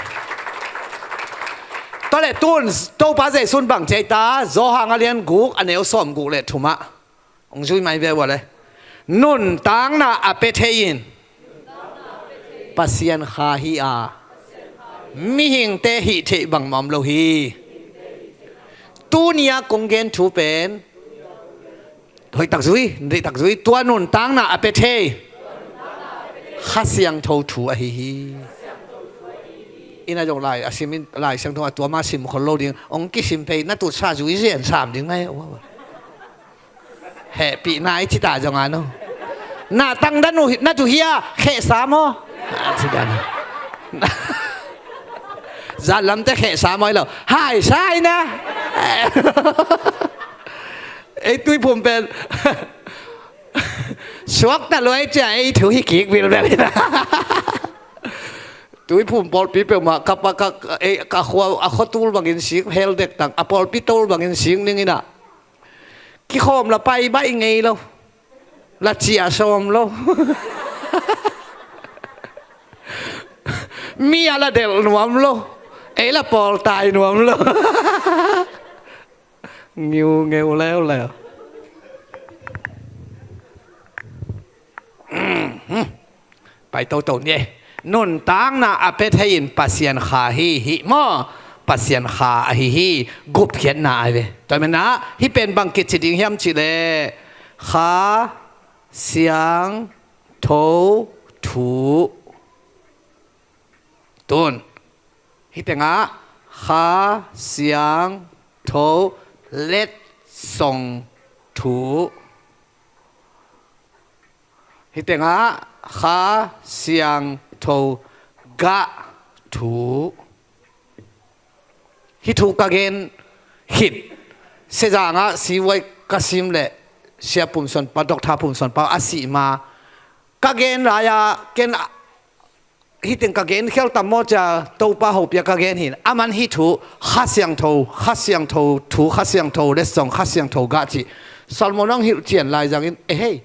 Tua le tun Topa Jesu'n bang ci ai ta, Johan a lian guk a neu sawm guk le thum ah. Hong zui mai ve ua le. Nuntakna a pia thei in Pasian Kha hi a, mihingte hih theih bangmah om lo hi. Tuni a kong gen thu pen hoih tak zui, deih tak zui, tua nuntakna a pia thei Kha Siangtho thu ahi hi. Inn ah zong lai a sim in, Lai Siangtho a tuam a sim khol lo ding, hong kisim phei, na tutsa zui zen sam ding ngai. Hehpihna i ci ta zong a no. Na tang dan uh na tu hia, khehsa maw? A ci dan. Zan lamte khehsa maw hi lo. Haisa hi na. Ei Tuiphum pen suakta luai cia ei thu hi kik bilbel hi na. Tuiphum pawlpi peuhmah ka pa ka, ei, ka khua, a khua tul bangin sik hel dek tang, a pawlpi tul bangin sik ning hi na. Kikhawm la pai baih ngei lo. La ciah sawm lo. Mi a la delh nuam lo. Ei la pawltai nuam lo. Ngiu ngeu leuleu. Pai toto ni ei. Nuntakna a pia thei in Pasian Kha hi, hih maw? Pasian Kha ahi hi. Gupkhiatna ahi ve. Tua manin ah hih pen bang kici ding hiam cih leh Kha Siangtho thu. Tun hih tengah Kha Siangtho letsong thu. Hih tengah Kha Siangtho gah thu. Hih thu ka gen khit Sezang ah sivuai ka sim leh Sia Pum Suan Pau, Doctor Pum Suan Pau a sih ma ka gen lai-a ken hih teng ka gen khial tam maw cia, Topa hopih a ka gen hi in. Aman hih thu Kha Siangtho, Kha Siangtho thu, Kha Siangtho letsong, Kha Siangtho gah cih Solomon hong hilh cian lai zangin, eh hei,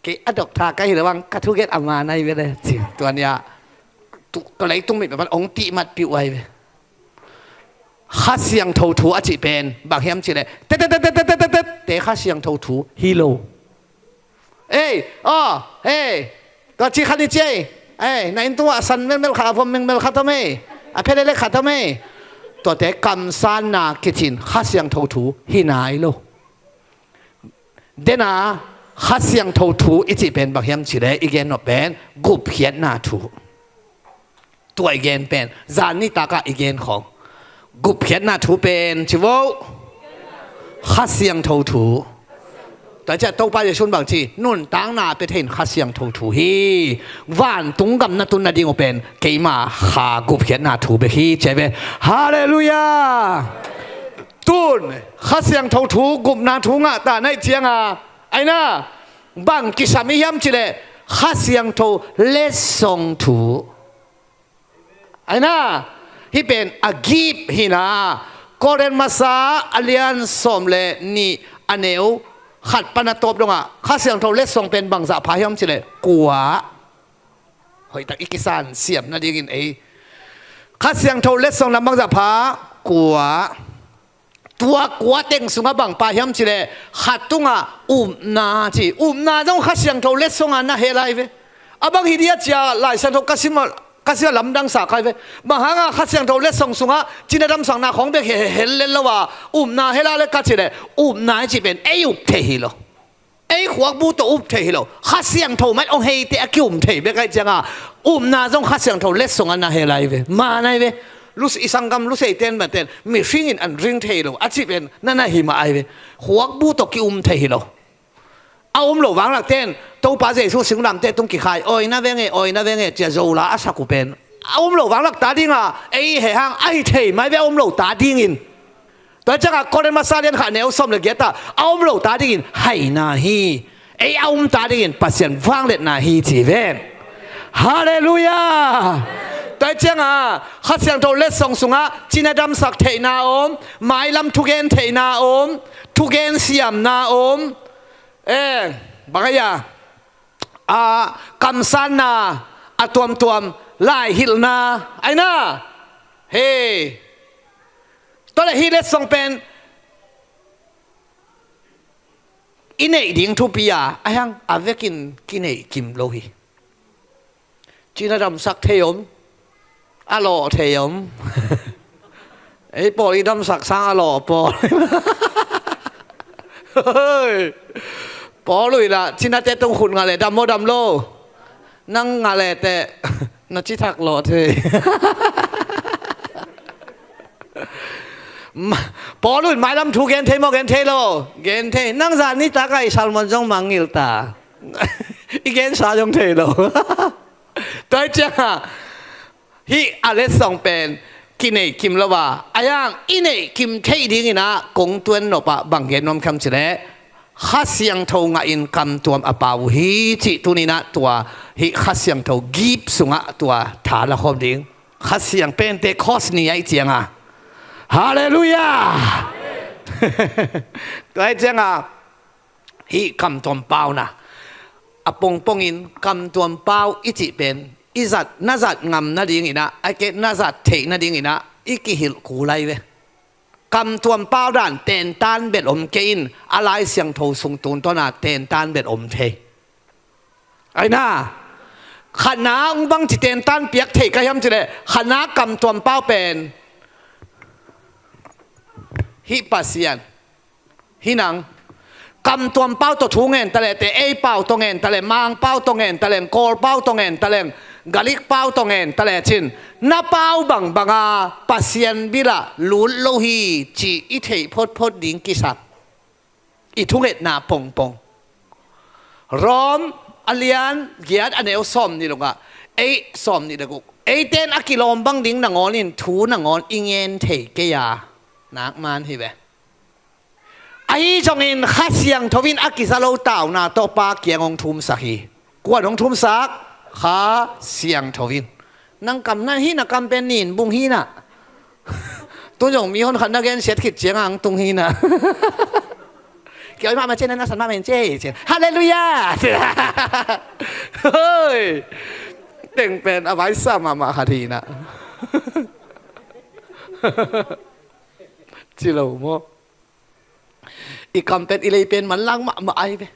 kei a doctor ka hi lo ang, ka thugen a man ahi ve le ci. Tua ni-ah tu, tua leitung mi pan hong tihmat pih uh ahi ve. Kha Siangtho thu a cih pen bang hiam cih leh, te te te te te te te te Kha Siangtho thu hi lo. Ei, aw, ei, tua ci khat ni ci ei. Ei, na inn tungah san melmel khat, a vom melmel khat om ei, a phe lelek khat om ei. Tuate kamsanna kicin Kha Siangtho thu hi nai lo. Dena Kha Siangtho thu i cih pen bang hiam cih leh i gen nop pen gupkhiatna thu. Tua i gen pen zan nitak ah i gen khawng gupkhiatna thu pen ci vo, Kha Siangtho thu. Tua ciah Topa Jesu'n bang ci, nuntakna a pia thei in Kha Siangtho thu hi. Vantung gam na tun nading uh pen keima Kha gupkhiatna thu bek hi ci ahi ve. Halleluiah. Tun Kha Siangtho thu, gupna thu ngah ta na hih ciangin, aina, bang kisam i hiam cih leh Kha Siangtho letsong thu. Aina, hih pen a gift hi na. Korin Masa a lian sawm le nih a neu khat pan a tawp dongah Kha Siangtho letsong pen bangzah pha hiam cih leh kua. Hoihtak i kisan siam nadingin ei. Kha Siangtho letsong lam bangzah pha, kua. Tua kua teng sungah bang pha hiam cih leh khat tungah upna ci. Upna zong Kha Siangtho letsong ah na hel ahi ve. A bang hi dia cia Lai Siangtho ka sim a, ka sim a lamdang sa ka hi ve. Bang hangah Kha Siangtho letsong sungah cina damsakna khawng bek he, he, hel lel lo a, upna hel a le ka cih leh, upna i cih pen ei up thei hi lo. Ei khuakbu tawh up thei hi lo. Kha Siangtho mah hong hei teh a ki-um thei bek ahih ciangin, upna zong Kha Siangtho letsong ah na hel ahi ve. Man ahi ve. Lu, i sanggam luseite'n maw, ten mihring in an ring thei lo a cih pen na na hi mah ahi ve. Khuakbu tawh ki-um thei hi lo. A um lo vanglakte'n Topa Jesu singlamteh tung kikhai, awi na veng e, awi na veng e, ci-a Zola a sak uh pen a um lo vanglak ta dingin ei heh hang ahi thei mah ahi ve, a um lo ta dingin. Tua ciangin Korin Masa lian khat neu sawm le giat ah, a um lo ta dingin haina hi. Ei a um ta dingin Pasian vangliatna hi ci ven. Halleluiah. Tua hi cianga Kha Siangtho letsong sungah cina damsak theihna om, mailam thugen theihna om, thugen siamna om. Eh, bang a, a kamsanna a tuamtuam, laihilhna aina. He. Tua le hih letsong pen i neih ding thupi a, a hiang a vekin kineih kim lo hi. Cina damsak thei om, a lawh thei om. Ei pawl i damsak sang a lawh pawl. Pawl uh inah cinate tung khut ngah leh dam maw dam lo? Nang ngah leh teh na cithak lawh thei. Pawl uh in mailam thu gen thei maw, gen thei lo? Gen thei. Nang zan nitak ah i salmon zong mangngilh ta. I gensa zong thei lo. Tua hi cianga hih a letsong pen kineih kim lo a, a hiang i neih kim theih dinginah kong tuan nop ah bang gen nuam khiam cileh, Kha Siangtho ngahin kamtuam a pau uh hi cih tuninah tua hih Kha Siangtho gift sungah tua tha la khawm ding. Kha Siang Pentecost ni aih cianga. Halleluiah. Tua aih cianga hih kamtuam pauna a pongpongin kamtuam pau i cih pen i zat, na zat ngam nadinginah, a ke na zat theih nadinginah i kihilh kul lai ve. Kamtuam pau dan tentan bet om kei in, a Lai Siangtho sung tungtawna tentan bet om thei. Aina, khatna ung bang ci tentan piak thei ka hiam cileh, khatna kamtuam pau pen hih Pasian. Hi nang, kamtuam pau tawh thu ngen taleh teh, ei pau tawh ngen taleh, Mang pau tawh ngen taleh, Kawl pau tawh ngen taleh, Galik pau tawh ngen taleh cin, na pau bangbanga Pasian bilah lut lo hi ci i theih photphot ding kisam. I thungetna pongpong. Rom a lian giat a neu sawm nih lungah, ei sawm nih le guk. Eiten a kilawm bang ding nangawn in thu nangawn i ngen thei kei a, nak man hi ve. Ahi zongin Kha Siangtho in a kiza lo tauna tawh Pa kiang hong thumsak hi. Kuan hong thumsak? Kha Siangtho in. Nang kam na hi na kam pen nin bung hi na. Tun zong mi hon khat na gen siat khit ciang ang tung hi na. Kiawi mahmah cian na san mahmah in cie cian. Halleluiah. Hoi. Teng pen a vaisa mahmah khat hi na. Ci lo maw? I kam pen i lei pen manlang mahmah ai ve.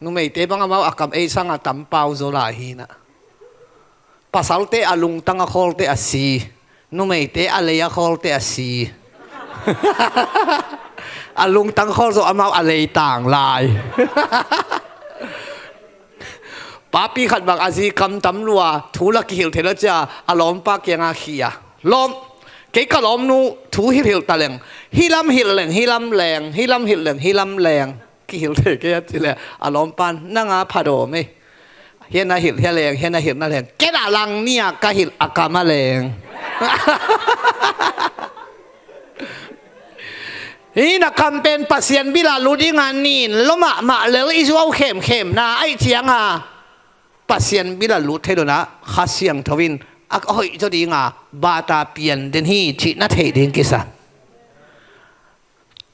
Numeite bang amau a kam ei sanga tam pau zaw lai hi na. Pasalte a lungtang a khawlte a si. Numeite a lei a khawlte a si. A lungtang khawl zaw amau a lei tang lai. Papi khat bang a zi kam tam lua, thu la kihilh thei lo cia, a lawmpa kianga khia. Lawm, kei ka lawmnu thu hilhhilh taleng, hi lam hilh leng, hi lam leng, hi lam hilh leng, hi lam leng. Kihilh thei kei a cileh, a lawmpan, nanga phadawm ei. Hiana hilh, hia leng, hiana hilh, na leng. Kei la lang nia ka hilh, a kam a leng. Hih na kam pen Pasian bilah lut inga nin lo mahmah lel i zuau khemkhemna aih cianga Pasian bilah lut thei lo na Kha Siangtho in a hoih zaw dinga bata pian den hi cih na theih ding kisa.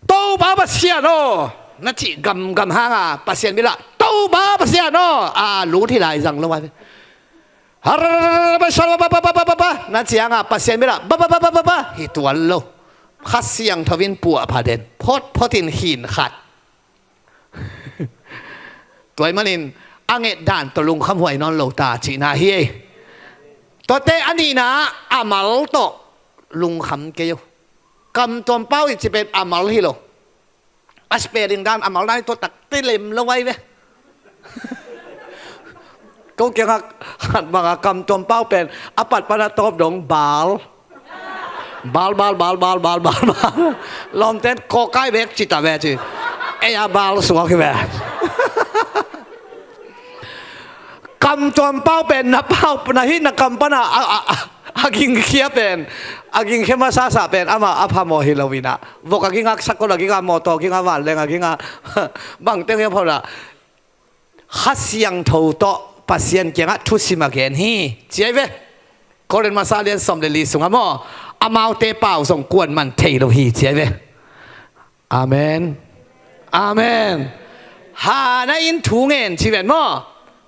Topa Pasian aw na cih gamgam hanga Pasian bilah Topa Pasian aw a lut hi lai zang lo a. Na cianga Pasian bilah ba ba ba ba ba ba hi tuan lo. Kha Siangtho in puahpha den. Photphot in khin khat. Tua ahih manin a nget dan tawh lungkham huai nawn lo ta cihna hi ei. Tuate a nihna a mal tawh lungkham kei uh. Kamtuam pau i ci pen a mal hi lo. A spelling dan a mal dan hi tua takte lem lo ai ve. Ko kiangah khat banga kamtuam pau pen a pat pana tawp dong bal. Bal, bal, bal. Lawmten kawkai bek cita ve ci. Ei a bal suak hi ve. Kamtuam pau pen na pau na hi na kam pana a, a, a, a gingkhia pen, a gingkhia masasa pen ama a phamawh hi loinah. Vok a gingah, sakol a gingah, mawtaw a gingah, vanleng a gingah, bangteng hiam phawlah Kha Siangtho tawh Pasian kiangah thusim a gen hi ci ai ve. Korin masa a lian sawm le li sungah maw, amaute pau zong kuaman thei lo hi ci ahi ve. Amen. Amen. Hannah in thu ngen ci ven maw.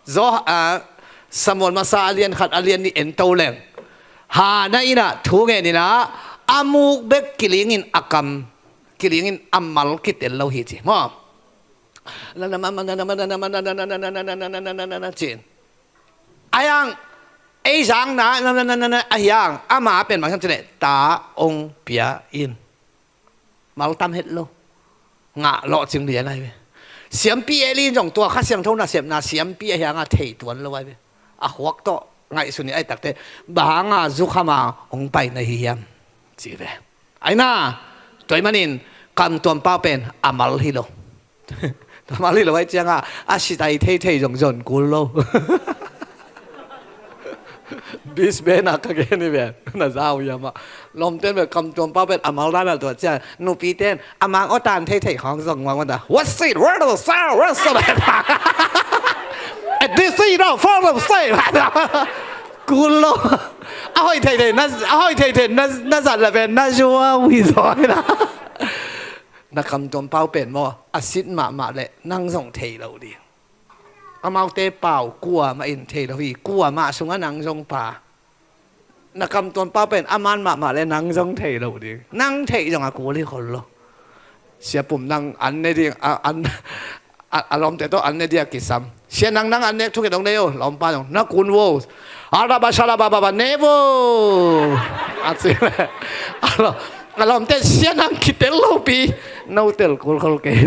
Zo, ah, Samuel masa a lian khat a lian nih en to leng, Hannah in ah thu ngen in ah, a muk bek kilingin a kam, kilingin a mal kitel lo hi ci maw. Cin. Ahi hang, ei zangna, ahi hang, ama pen bang hiam cih leh, ta ong pia in. Mal tam het lo. Ngah lawh cing lian ahi ve. Siampi Eli in zong tua Kha Siangtho nasepna siampi ahi hanga thei tuan lo ahi ve. A khuak tawh ngaihsun in ahi takteh, bang hanga zukham a ong pai na hi hiam? Ci ve. Aina, tua ahih manin kamtuam pau pen a mal hi lo. A mal hi lo ahih ciangah a sitai theithei zong zon kul lo. Bisbena ka gen hi ven, na zau hiam ah. Lawmten pen kamtuam pau pen a mal dan a tua ciang, nupiten a mang awtan theithei khawng zong mang awtan. What's it? Where the sound? Where's the At this, you know, for the same. Kul lo. A hoih theithei na, a hoih theithei na, na zat la pen na zuau hi zaw hi na. Na kamtuam pau pen maw, a sit mahmah leh nang zong thei lo ding. Amaute pau kuamah in thei lo hi, kuamah sungah nang zong pa. Na kamtuam pau pen a man mahmah leh nang zong thei lo ding. Nang theih zong a kul hi khol lo. Sia Pum nang an ne ding, a, an, a, a lawmte tawh an ne ding a kisam. Sia nang, nang an ne thukhen dong nei o, lawmpa dong. Na kun vo. Alaba salaba baba ne vo. A ci leh. A lawm, a lawmte sia nang kitel lopi. No tel kul khol kei.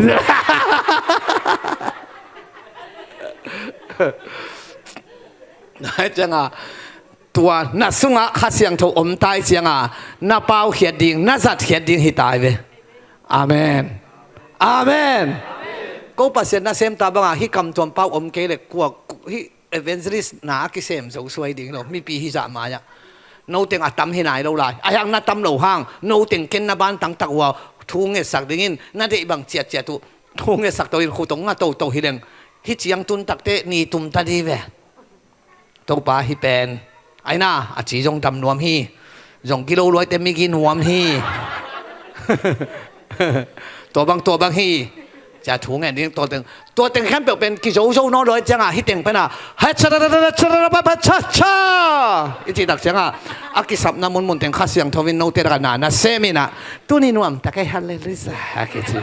Nai cianga. Tua na sungah Kha Siangtho om tai cianga, na paukhiat ding, na zatkhiat ding hi tai ve. Amen. Amen. Ko Pasian nasem ta banga hih kamtuam pau om kei leh kua, hih evangelist na a kisem zo suai ding lo, mipi hi zah mai-ah. Noteng a tam hi nai lo lai. Ahi hang na tam lo hang, noteng ken na ban tangtak uh a, thu ngetsak dingin, na deih bang ciatciat uh thu ngetsak to in, khut ong nga toto hi leng, hih ciang tun takteh ni tum ta di ve. Topa hih pen, aina, a ci zong dam nuam hi. Zong gilo luaite migi nuam hi. Tua bang, tua bang hi. Cia thu ngen ding, tua teng, tua teng khan peuh pen kizozo nawn luai cianga, hih teng pen a, ha cha cha cha cha cha cha cha cha. I cih tak cianga, a kisapna munmun teng Kha Siangtho in note lakah na na sem in a, tuni nuam tak ei, hallelujah, a kici.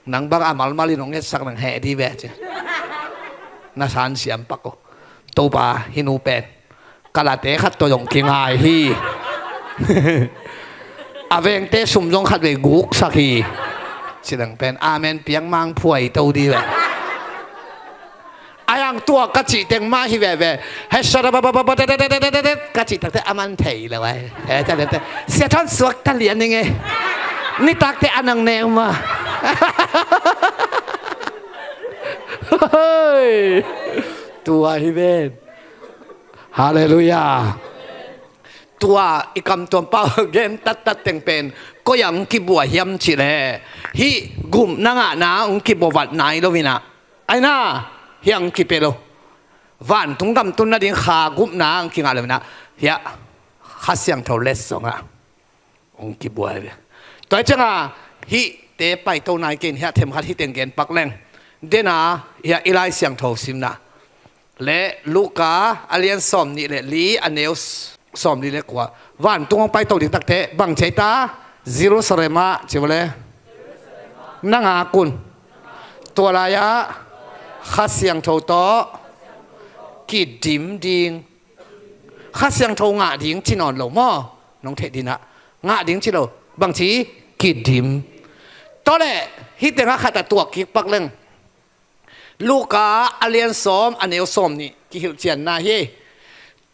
Nang bang a malmal in hong ngetsak nang heh di ve ci. Na san siam pak uh. Topa, hih nu pen kalate khat tawh zong kingai hi. A vengte sum zong khat vei guksak hi. Ci dang pen amen piang mang phuai to di ve. Ahi hang tua ka cih teng mah hi veve. He, sara ba ba ba ba, ka cih takte a man thei lo ai. He, ta, ta, ta. Sia Thawn suak ta lian ning e. Nitakte a nang neu ma. Hoi. Tua hi ven. Halleluiah. Tua i kamtuam pau gen tattat teng pen koi ah hong kibua hiam cih leh, hih gupna ngahna hong kibua vat nai lo in ah. Aina, hiah hong kipia lo. Vantung gam tun nading kha gupna hong kingah lo in ah, hiah Kha Siangtho let zongah hong kibua hi. Tua hi ciangah hihte paito nai kei in, hiah themkhat hih teng gen pak leng. Dena hiah i Lai Siangtho simna le Luka a lian sawm nih le li, a neu sawm li le kua. Vantung hong paito ding takte bang ci ta? Jerusalem ah, ci vua le, na ngak un. Tua lai-ah Kha Siangtho tawh kidim ding. Kha Siangtho ngah ding ci nawn lo maw? Nong theih ding ah, ngah ding ci lo. Bang ci? Kidim. Tua leh hih tengah khat a tuak kik pak leng. Luka a lian sawm, a neu sawm nih, kihilhcianna hi.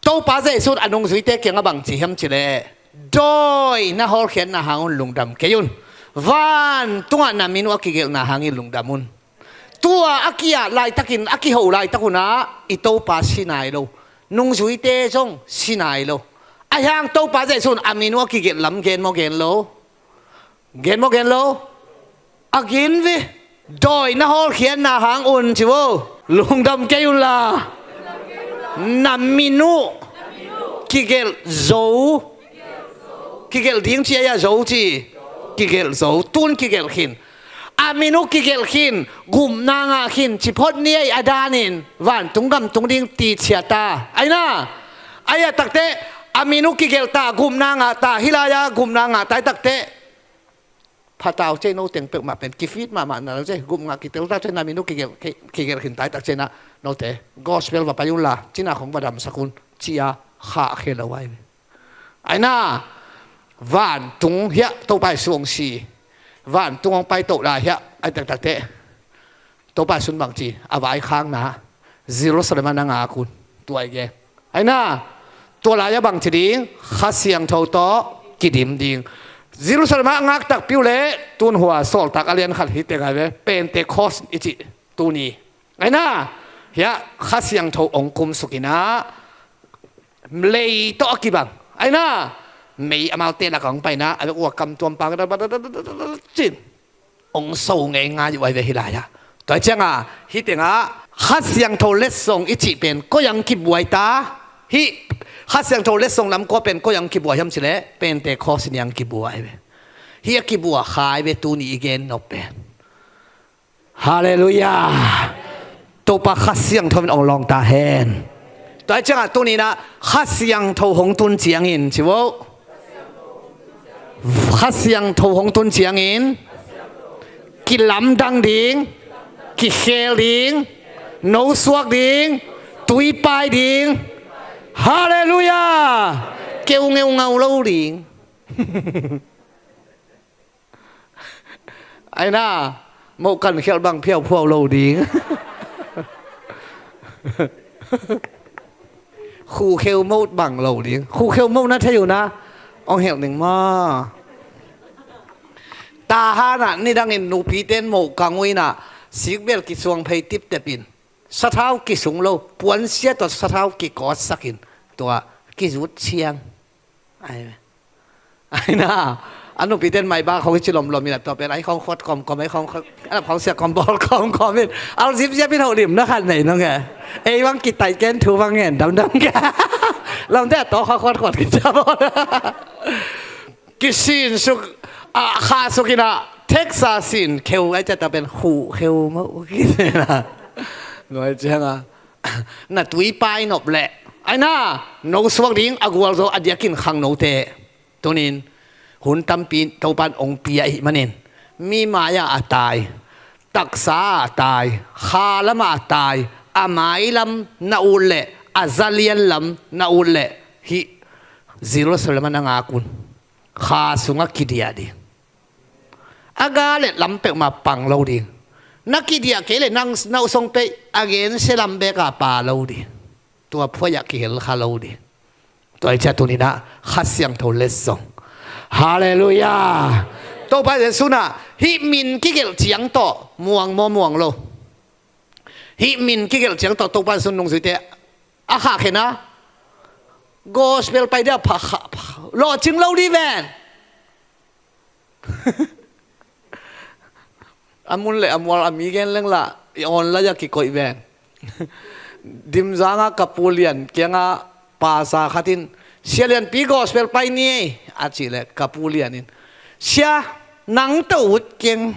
Topa Jesuh in a nungzuite kiangah bang ci hiam cih leh, dawi na hawlkhiatna hang un lungdam kei un. Vantungah na min uh a kigelhna hangin lungdam un. Tua a ki-at laitakin, a kiho laitak un ah i Topa si nai lo. Nungzuite zong si nai lo. Ahi hang Topa Jesuh in a min uh a kigelh lam gen maw, gen lo? Gen maw, gen lo? A gen ve. Dawi na hawlkhiatna hang un ci vo. Lungdam kei un la. Na min uh Kigelh zo. Kigelh ding ci a, zo ci. Kigelh zo. Tun kigelh khin. A min uh kigelh khin, gupna ngah khin, ci phot ni ei, a danin vantung gam tung ding ti ciat ta. Aina, ai a takteh, a min uh kigelh ta, gupna ngah ta, hih lai-a gupna ngah ta, ai takteh, pha tau cei, no teng peuhmah pen kifit mahmah na lo cei, gup ngah kitel ta cei, na min uh kigelh, ki-, kigelh khin ta, ai tak cei na, note gospel va pai un la, cina khong va damsak un, ci-a khahkhia lo ai ve. Aina, vantung hiah Topa Jesu hong si, vantung hong pai toh lai hiah, ai taktakteh, Topa Jesu in bangci, a vaikhakna Jerusalem ah na ngak un, tua i gen. Aina, tua lai-ah bangci ding, Kha Siangtho tawh kidim ding. Jerusalem ah ngak takpi uh leh, tun hua Sawltak a lian khat hih teng ai ve, Pentecost i cih tuni. Aina, hiah Kha Siangtho hong kumsuk in ah, lei tawh a kibang. Aina, mei amaute lakah hong pai in ah, a vek uh a kam tuam pang, cin, hong so ngeingai uh ai ve hih lai-ah. Tua hi ciangah, hih tengah Kha Siangtho letsong i cih pen koi-ah hong kibuai ta? Hih Kha Siangtho letsong lam kua pen koi-ah hong kibuai hiam cih leh, Pentecost ni-ah hong kibuai ai ve. Hih a kibua kha ai ve tuni i gen nop pen. Halleluiah. Topa Kha Siangtho in hong lawng ta hen. Tua hi ciangah tuni in ah Kha Siangtho hong tun ciangin, ci vo. Kha Siangtho hong tun ciangin, kilamdang ding, kikhel ding, nosuak ding, tuipai ding. Halleluiah. Keu ngeungau lo ding. Aina, moh kan khialh bang phiauphuau lo ding. Khukheu moh bang lo ding. Khukheu moh na thei uh na, hong hilh ning maw. Tahan ah nidangin nupite in moh kang uh in ah, sikbel kisuang phei tiptep in, sathau kisung lo, puansia tawh sathau kikawtsak in, tua kizut ciang. Ai, aina, a nupite in maibak khong hi ci lomlom in a, tua pen ai khong khuat kawmkawm, ai khong khuat, a khong sia kawm bawl kawmkawm in, al zipziap in hoh lim na khat nei nong e. Ei bang kitai ken thu bang ngen damdam ke. Lamte a tawk kha khuat khuat kicia bawl. Kisinsuk, a, khahsuk in a, theksa sin kheu ai cia, tua pen khuh kheu mah uh kici in a. Nuai ciang a, na tuipai nop leh, aina, nosuak ding a gualzo a diakin khangnote. Tunin hun tampi Topan hong pia ahih manin, mi mai-ah a tai, taksa-ah a tai, kha lamah a tai, a mailam na ut leh, a zalian lam na ut leh, hih Jerusalem ah na ngak un. Kha sungah kidiah ding. A ga le lam peuhmah pang lo ding. Na kidiah kei leh nang na uh song peih a gensia lam bek a pa lo ding. Tua phuai-ah kihel kha lo ding. Tua hi ciah tuninah Kha Siangtho letsong. Halleluiah. Topa Jesu nah hih min kigelh ciang tawh muang maw muang lo? Hih min kigelh ciang tawh Topa Jesu nungzuite a khahkhia nah, gospel pai dia pha kha, pha, lawhcing lo dih ven. A mun le a mual a mi gen leng lah i online ah kikoih ven. Dimzang ah ka pu Lian kiangah pasa khat in, Sia Lianpi, gospel pai ni ei, a cih leh ka pu Lian in, Sia, nang tawh ut keng.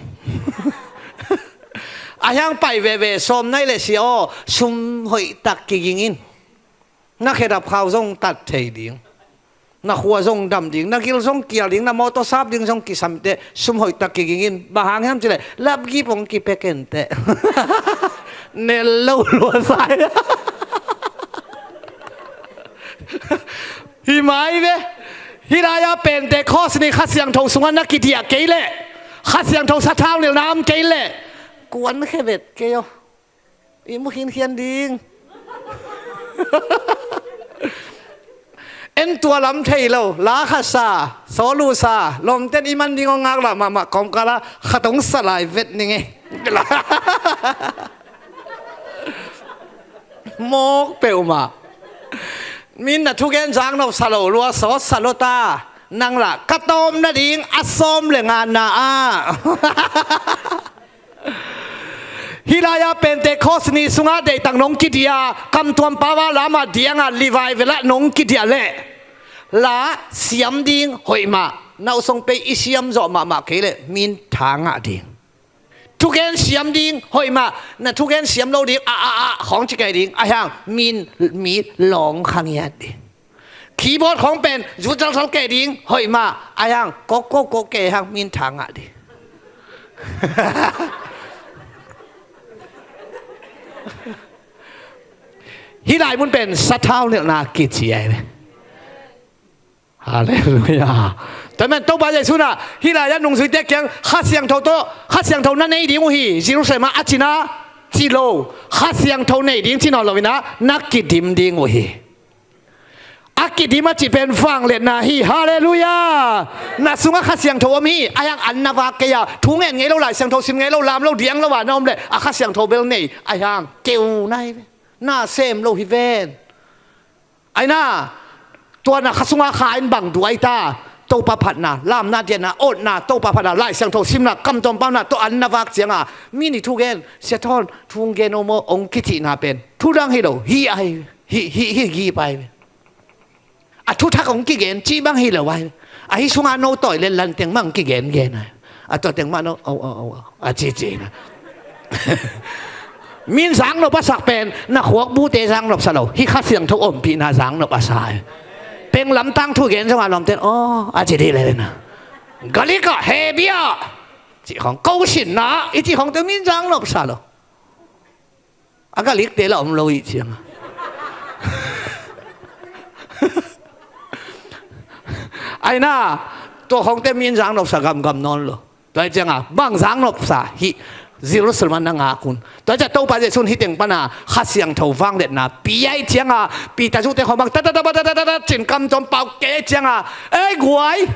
A hiang pai veve sawm nai leh sia aw, sum hoihtak kiging in. Na khedap khau zong tat thei ding. Na khua zong dam ding, na gil zong kial ding, na mawtaw sap ding zong kisam teh, sum hoihtak kiging in. Bang hang hiam cih leh lapgip hong kipia ken teh. Nel lo lua sai. Hi mai ve. Hih lai-ah Pentecost ni Kha Siangtho sungah na kidiah kei leh, Kha Siangtho sathau nilhna om kei leh, kuan khe vet kei aw. I mu khinkhian ding. En tua lam thei lo, la khat sa, sawl uh sa, lawmten i man ding aw ngaklah mahmah kawmkal ah khat hong sa lai vet ning ei. Mawk peuhmah. Min na thugen zak nop sa lo lua, sawt sa lo ta. Nang lah ka tawp nading a sawm le ngana ah. Hih lai-ah Pentecost ni sungah deihtak nong kidiah, kamtuam pau-a lamah diangah revival-ah nong kidiah leh la siam ding hoih mah, na usong pei i siam zawh mahmah kei leh min tha ngah ding. Thugen siam ding hoih mah, na thugen siam lo ding, a a a khawng ci kei ding, a hiang min mi lawng kha ngiat ding. Keyboard khawng pen zut zalzal kei ding hoih mah, a hiang kok kok kok kei hiang min tha ngah ding. Hih lai mun pen sathau nelhna kici ai ve. Halleluiah. Tua men Topa Jesu in ah hih lai-ah nungzuite kiang Kha Siangtho tawh, Kha Siangtho na nei ding uh hi, Jerusalem ah a cina ci lo, Kha Siangtho nei ding ci nawn lo in ah na kidim ding uh hi. A kidim a cih pen vangliatna hi. Halleluiah. Na sungah Kha Siangtho om hi, a hiang an na vak kei a, thu ngen ngei lo, Lai Siangtho sim ngei lo, lam lo, diang lo a na om leh a Kha Siangtho bel nei, a hiang keu nai ve. Na sem lo hi ven. Aina, tua na kha sunga kha in bang duai ta, Topa phatna, lamna dianna, otna, Topa phatna, Lai Siangtho simna, kamtuam pauna, tua an na vak cianga, mi ni thugen, Sia Thawn, thu hong gen aw maw, hong kicihna pen thu dang hi lo, hih ai, hih, hih, hih gip ai. A thuthak hong kigen cih bang hi lo ai. Ahi sunga no tawi le lan teng mah hong kigen gen ai. A tua teng mah no, au, au, au, au, a cici na. Min zangnop a sak pen na khuak bute zangnop sa lo, hih Kha Siangtho ompihna zangnop a sa hi. Peng lamtang thu gen zongah lawmten aw a ci dih lel na. Galik ah, hebia cih khawng, ko sinna i cih khawngte min zangnop sa lo. A galikte la om lo ih cianga. Aina, tua khawngte min zangnop sa gamgam nawn lo. Tua ih cianga bang zangnop sa hih Jerusalem ah na ngak un. Tua ih cianga Topa Jesu in hih teng pana Kha Siangtho vangliatna pia ih cianga, Peter zute khawng bang ta ta ta ta ta ta ta cin kamtuam pau kei ih cianga, ei guai,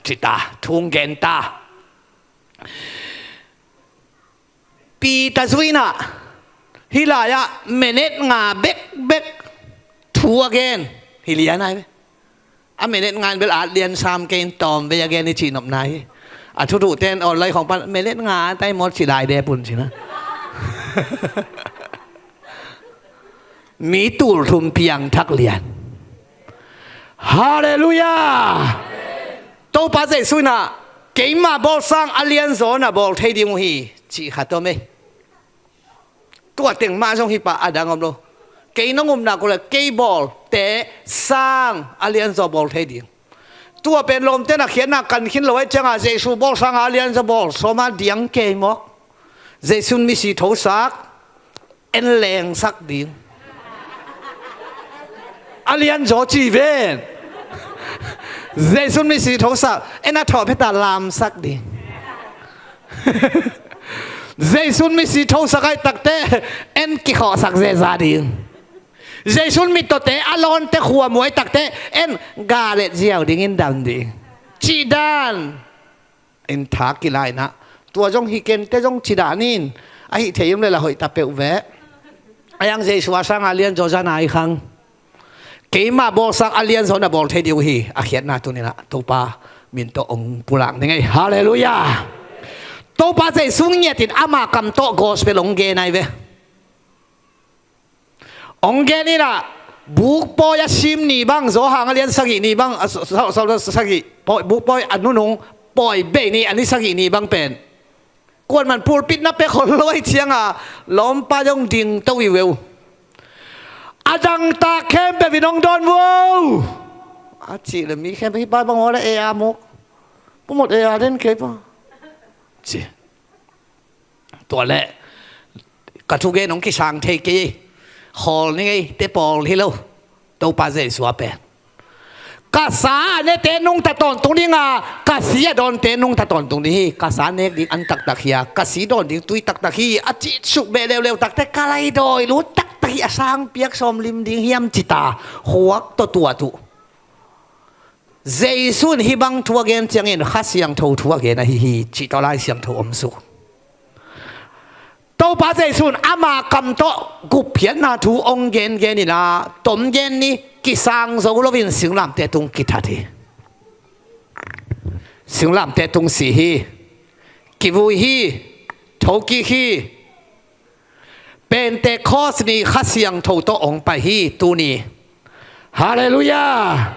cita thu hong gen ta. Peter zu in ah hih lai-ah minute nga bekbek thu a gen hi lian ai ve. A minute nga in bel at lian sam kei in tawm vei a gen hi cih nopna hi. A thuduhte in online khawng pan minute nga a tai mawt ci lai dep un ci na. Mi tul thum piangthak lian. Halleluiah. Topa Jesu in ah keima bawl sang a lianzaw na bawl thei ding uh hi cih khat om ei. Tua teng mah zong hi pah, a dang om lo. Kei nong upna ko le kei bawlte sang a lianzaw bawl thei ding. Tua pen lawmte na khiatna kan khin lo ai cianga Jesu bawl sanga a lianzaw bawl sawma diang kei mawk. Jesu in misi thosak, en lengsak ding. A lianzaw ci ven. Jesu in misi thosak, en a thawh pheta lamsak ding. Jesu in misi thosak ai takte en kikhawhsak zeza ding. Jesu in mittawte a lawnte khuamuai takte en galet ziau dingin dam ding. Cihdan in tha kilainah tua zong hi kente zong cidah nin, ahi thei um le la hoih ta peuh ve. A yang Jesu a sanga lianzaw zana i khang. Keima bawlsak a lianzaw na bawl thei ding uh hi. A khiatna tuninah Topa min tawh hong pulak ning ei. Halleluiah. Topa Jesu ngiatin ama kam tawh gospel hong gen ai ve. Hong gen inah bukpawi a sim ni bang, Zawhang a lian sagih ni bang, a, sa, sa, sa, sagih, pawi, bukpawi a nunung pawi bei ni, a ni sagih ni bang pen kuanman pulpit na pek hol lo ai cianga lawmpa zong dingto i veu. A dangtak khempeuh in hong dawn vuo a cih le mi khempeuh hi pai bang aw le ei a muk pumot ei a den kei pa ci. Tua leh ka thugen hong kisang thei kei. Khawl ning ei, te pawl hi lo. Topa Jesu a pen ka sa a nete nungta tawntung dinga ka si a dawnte nungta tawntung ding hi. Ka sa nek ding an taktak hi a, ka si dawn ding tui taktak hi a cih suk beh leuleu takte ka laidawi lut taktak hi. A sangpiak sawm lim ding hiam cita khuak tawh tuat uh. Jesu in hih bang thu a gen ciangin Kha Siangtho thu a gen ahi hi cih tawh Lai Siangtho om suk. Topa Jesu in ama kam tawh gupkhiatna thu hong gengen inah tom gen ni. Kisang zo loin singlamteh tung kithat hi. Singlamteh tung si hi. Kivui hi. Thokik hi. Pentecost ni Kha Siangtho tawh hong pai hi tuni. Halleluiah.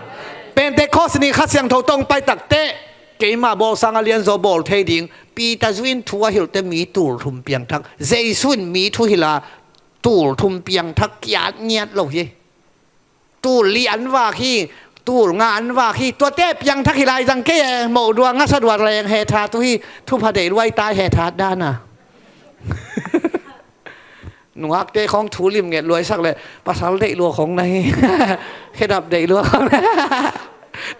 Pentecost ni Kha Siangtho tawh hong pai takteh, keima bawlsanga lianzaw bawl thei ding. Peter zu in thu a hilhte mi tul thum piangthak. Jesu in mi thu hilha tul thum piangthak, kiat ngiat lo hi. Tul li an vak hi. Tul nga an vak hi. Tuate piangthak hi lai zang kei e. Moh dua, ngasa dua, leng hethat uh hi. Thupha deih lua i tai, hethat dan a. Nungakte khawng thu lim nget lua i sak leh pasal deih lua khawng na hi. Khedap deih lua khawng na.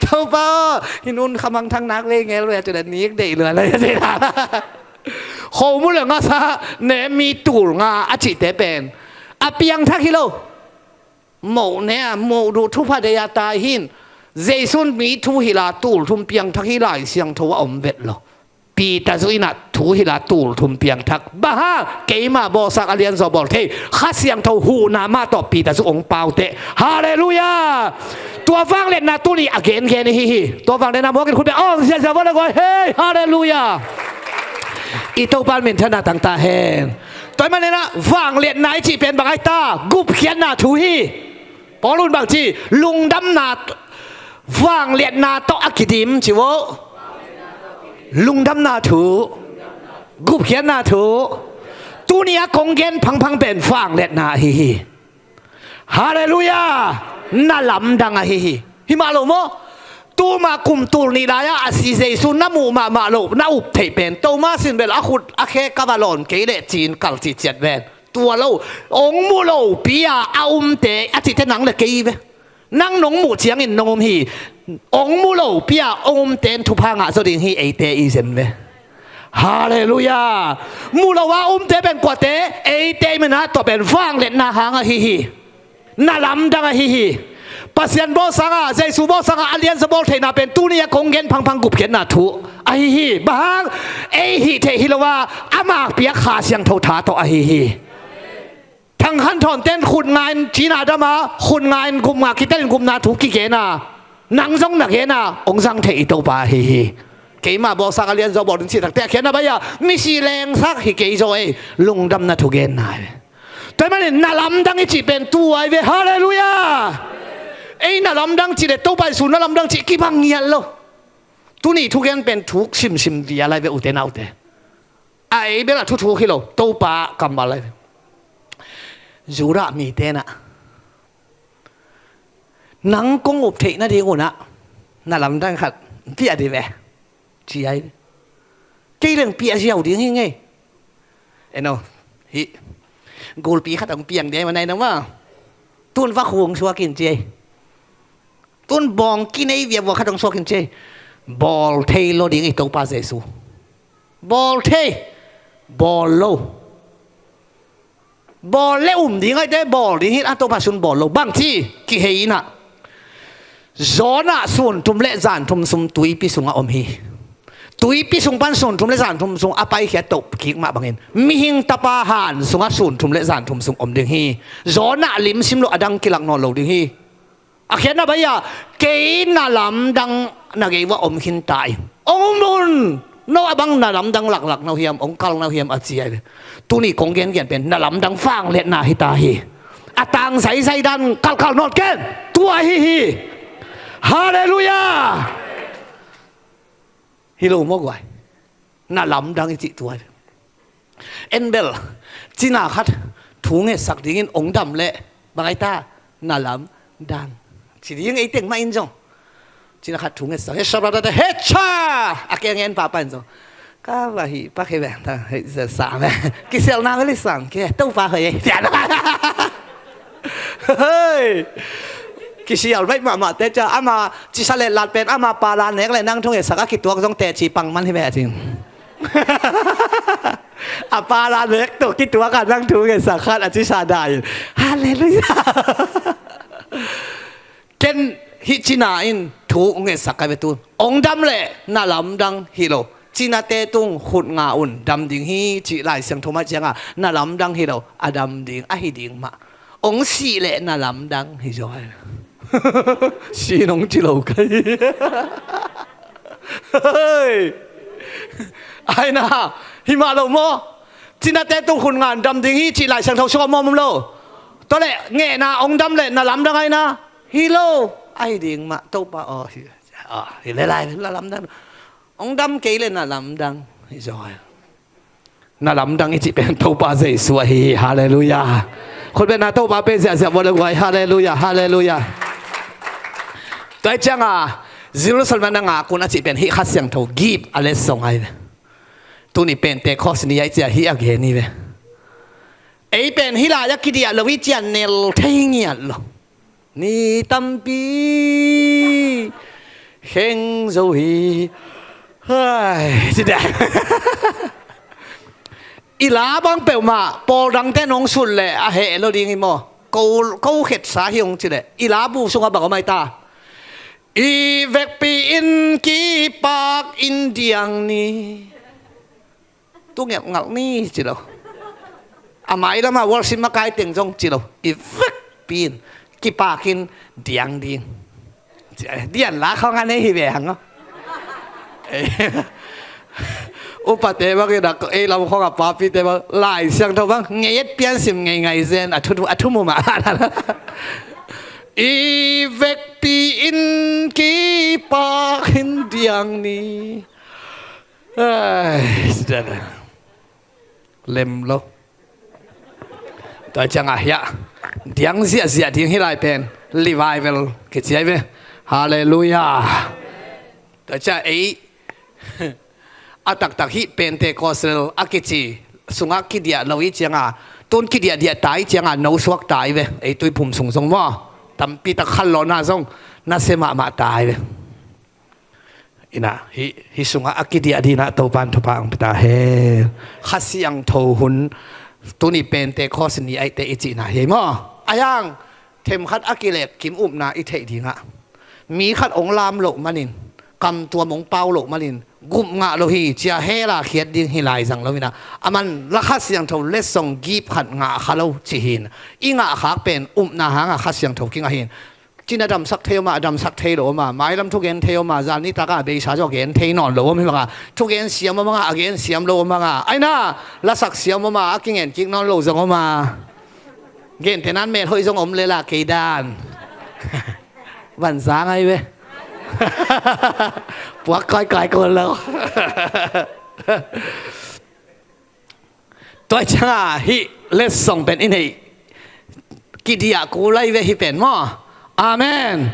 Topa aw, hi nun khamang thang nak vei ngel lua, tu le nik deih lua lai. Khomu le ngasa ne mi tul nga a cihte pen a piangthak hi lo. Moh ne a, moh duh thupha deih a tai hin. Jesu in mi thu hilha tul thum piangthak hi, Lai Siangtho a om vet lo. Peter zu in a thu hilha tul thum piangthak. Bang hang? Keima bawlsak a lianzaw bawl thei Kha Siangtho huhna mah tawh Peter zu hong pauteh. Halleluiah. Tua vangliatna tuni a gengen i hi hi. Tua vangliatna muak in khut beng awng ziazia vua le guai. Hei, halleluiah. I Topa minthanna tang ta hen. Tua ahih manin a vangliatna i cih pen bang ahi ta? Gupkhiatna thu hi. Paul in bang ci? Lungdamna, vangliatna tawh a kidim ci vo. Lungdamna thu, gupkhiatna thu. Tuni a kong gen phangphang pen vangliatna ahi hi. Halleluiah. Na lamdang ahi hi. Hi mah lo maw? Tuma kum tul nih lai-ah a si Jesu na muh mahmah loh, na up theih pen Thomas in bel a khut a khe ka va lawn kei leh ci-in kal cihciat ven. Tua lo, hong muh lopi-a a umte a cihte nang le kei ve. Nang nong muh ciangin nong um hi. Hong muh lopi-a hong umte in thupha ngah zaw ding hi, eite i zen ve. Halleluiah. Muh lo a umte pen kuate? Eite i manin a tua pen vangliatna hang ahi hi. Na lamdang ahi hi. Pasian bawlsanga, Jesu bawlsanga a lianzaw bawl theihna pen tuni a kong gen phangphang gupkhiatna thu ahi hi. Bang hang? Ei hih theih hi lo a, a makpi a Kha Siangtho tha tawh ahi hi. Thang Khan Thawn ten khut nga in cina dam a, khut nga in gup nga kitel in gupna thu kigen a, nang zong na gen a, hong zang thei i Topa ahi hi. Keima bawlsak a lianzaw bawl ding cih takteh a khiatna bai-a misi lengsak hi kei zaw ei, lungdamna thu genna hi. Tua ahih manin na lamdang i cih pen tua hi ve. Halleluiah. Ei na lamdang cih le Topa Jesu na lamdang cih kibang ngiat lo. Tuni thugen pen thuk simsim via lai ve ute naute. A ei bel a thuthuk hi lo, Topa kammal lai ve. Judah mite na, nang kong up theih nading un ah na lamdang khat piah dih ve, ci ai. Kei leng piah ziau ding hi ngei. Eno, hih gulpi khat hong piang dih ai, ma nai nang ma. Tun va khung suak in ci ai. Tun bawng kinei via vua khat hong suak in ci ai. Bawl thei lo ding i Topa Jesu. Bawl thei. Bawl lo. Bawl le um ding aite bawl ding hi, a Topa sun bawl lo. Bangci? Kihei in ah. Jonah sun thum le zan thum sung tuipi sungah om hi. Tuipi sung pan sun thum le zan thum sung a paikhiat toh kik mah bangin Mihing Tapa han sungah sun thum le zan thum sung om ding hi. Jonah lim sim lo, a dang kilak nawn lo ding hi. A khiatna bai-a kei na lamdang na gei uah om khin ta in. Hong um un. No a bang na lamdang laklak na uh hiam, hong kal na uh hiam a ci ai ve. Tuni kong gengen pen na lamdang vangliatna hi ta hi. A tang zaizai dan kalkal nawn ken. Tua hi hi. Halleluiah. Hi lo maw guai? Na lamdang i cih tua. En bel, cina khat thu ngetsak dingin hong dam leh bang ai ta? Na lamdang ci ding ei teng mah in zong. Cina khat thu ngetsak, he shabradada, he cha! A keng en papa in zong. Ka va hih pak he ve, ta hih sa me. Kisialna ve li sang ke, Topa hoih e. Hei! Kisial baih mahmah te ca, ama cisa le lat pen ama pala nek le nang thu ngetsak a kituak zong teci pang man hi ve a cin. A pala nek tawh kituak a nang thu ngetsak khat a cisa dai. Halleluiah. Ken hih cina in thu ngetsak ka ve tu. Hong dam leh na lamdang hi lo. Cinate tung khut nga un, dam ding hi cih Lai Siangtho mah cianga na lamdang hi lo, a dam ding, a hi ding mah. Hong sih leh na lamdang hi zaw. Sin hong ci lo kai. Hei. Ai na, hi mah lo maw? Cinate tung hun ngan dam ding hi cih Lai Siangtho sungah om om lo. Tua leh ngehna hong dam leh na lamdang ahi na. Hi lo. Ahi ding mah Topa aw hi. Aw, hi leh lai na lamdang. Hong dam kei leh na lamdang. Hi zong ahi. Na lamdang i cih pen Topa Jesu ahi hi. Halleluiah. Khutbetna Topa pe ziahziah vua le guai. Halleluiah. Halleluiah. Tua hi cianga Jerusalem na ngak un a cih pen hih Kha Siangtho gip a letsong ahi ve. Tuni Pentecost ni ahi cia hih a gen hi ve. Ei pen hih lai a kidiah lo i cia nel thei ngiat lo. Ni tampi kheng zo hi. Hai, ci deh. I la bang peuhmah pawl dangte nong sut leh a heh lo ding hi maw? Ko, ko khetsa hi hong ci leh i la bu sungah bang om ai ta? I vekpi in kipak in diang ni. Tu ngelhngelh ni ci lo. A mailamah worship makai teng zong ci lo. I vekpi in kipakin diang ding. Dian la khawng a nei hi ve hang aw. Upate bang in a ei lam khawng a papite bang Lai Siangtho bang ngei et piansim ngei ngai zen a thu, a thu mu mah. I vekpi in kipakin diang ni. Ai, lem lo. Tua ciangah hiah diang ziahziah ding hi lai pen revival kici ai ve. Halleluiah. Tua ciah ei a taktak hih Pentecostal a kici sungah kidiah lo i cianga tun kidiahdiah ta i cianga no suak ta i ve. Ei tuiphum sung zong maw tampitak khanlawhna zong nasia mahmah ta i ve. Inah hih, hih sungah a kidiah dinah Topan thupha ang pita hen. Kha Siangtho hun tuni Pentecost ni aihte i cihna hi ei maw? Ayang themkhat a kilek kim upna i theih dingah mi khat ong lam loh manin kamtuam ong pau loh manin gup ngah lo hi cia hela khiat ding hi lai zang lo inah a man la Kha Siangtho letsong gip khat ngah kha lo cihin i ngah khak pen upna hanga Kha Siangtho kingah hin. Cina damsak thei oma, a damsak thei lo oma, mailam thugen thei oma, zan nitakah a beisa zaw gen thei nawn lo om hi manga, thugen siam oma nga, a gen siam lo oma nga, aina lasak siam oma, a kingen kik nawn lo zong oma. Gente nan mel hoih zong om lela kei dan. Vanzang ai ve. Puak kaikai ko lo. Tua cianga hih letsong pen i neih kidiah kul ai ve hih pen maw? Amen.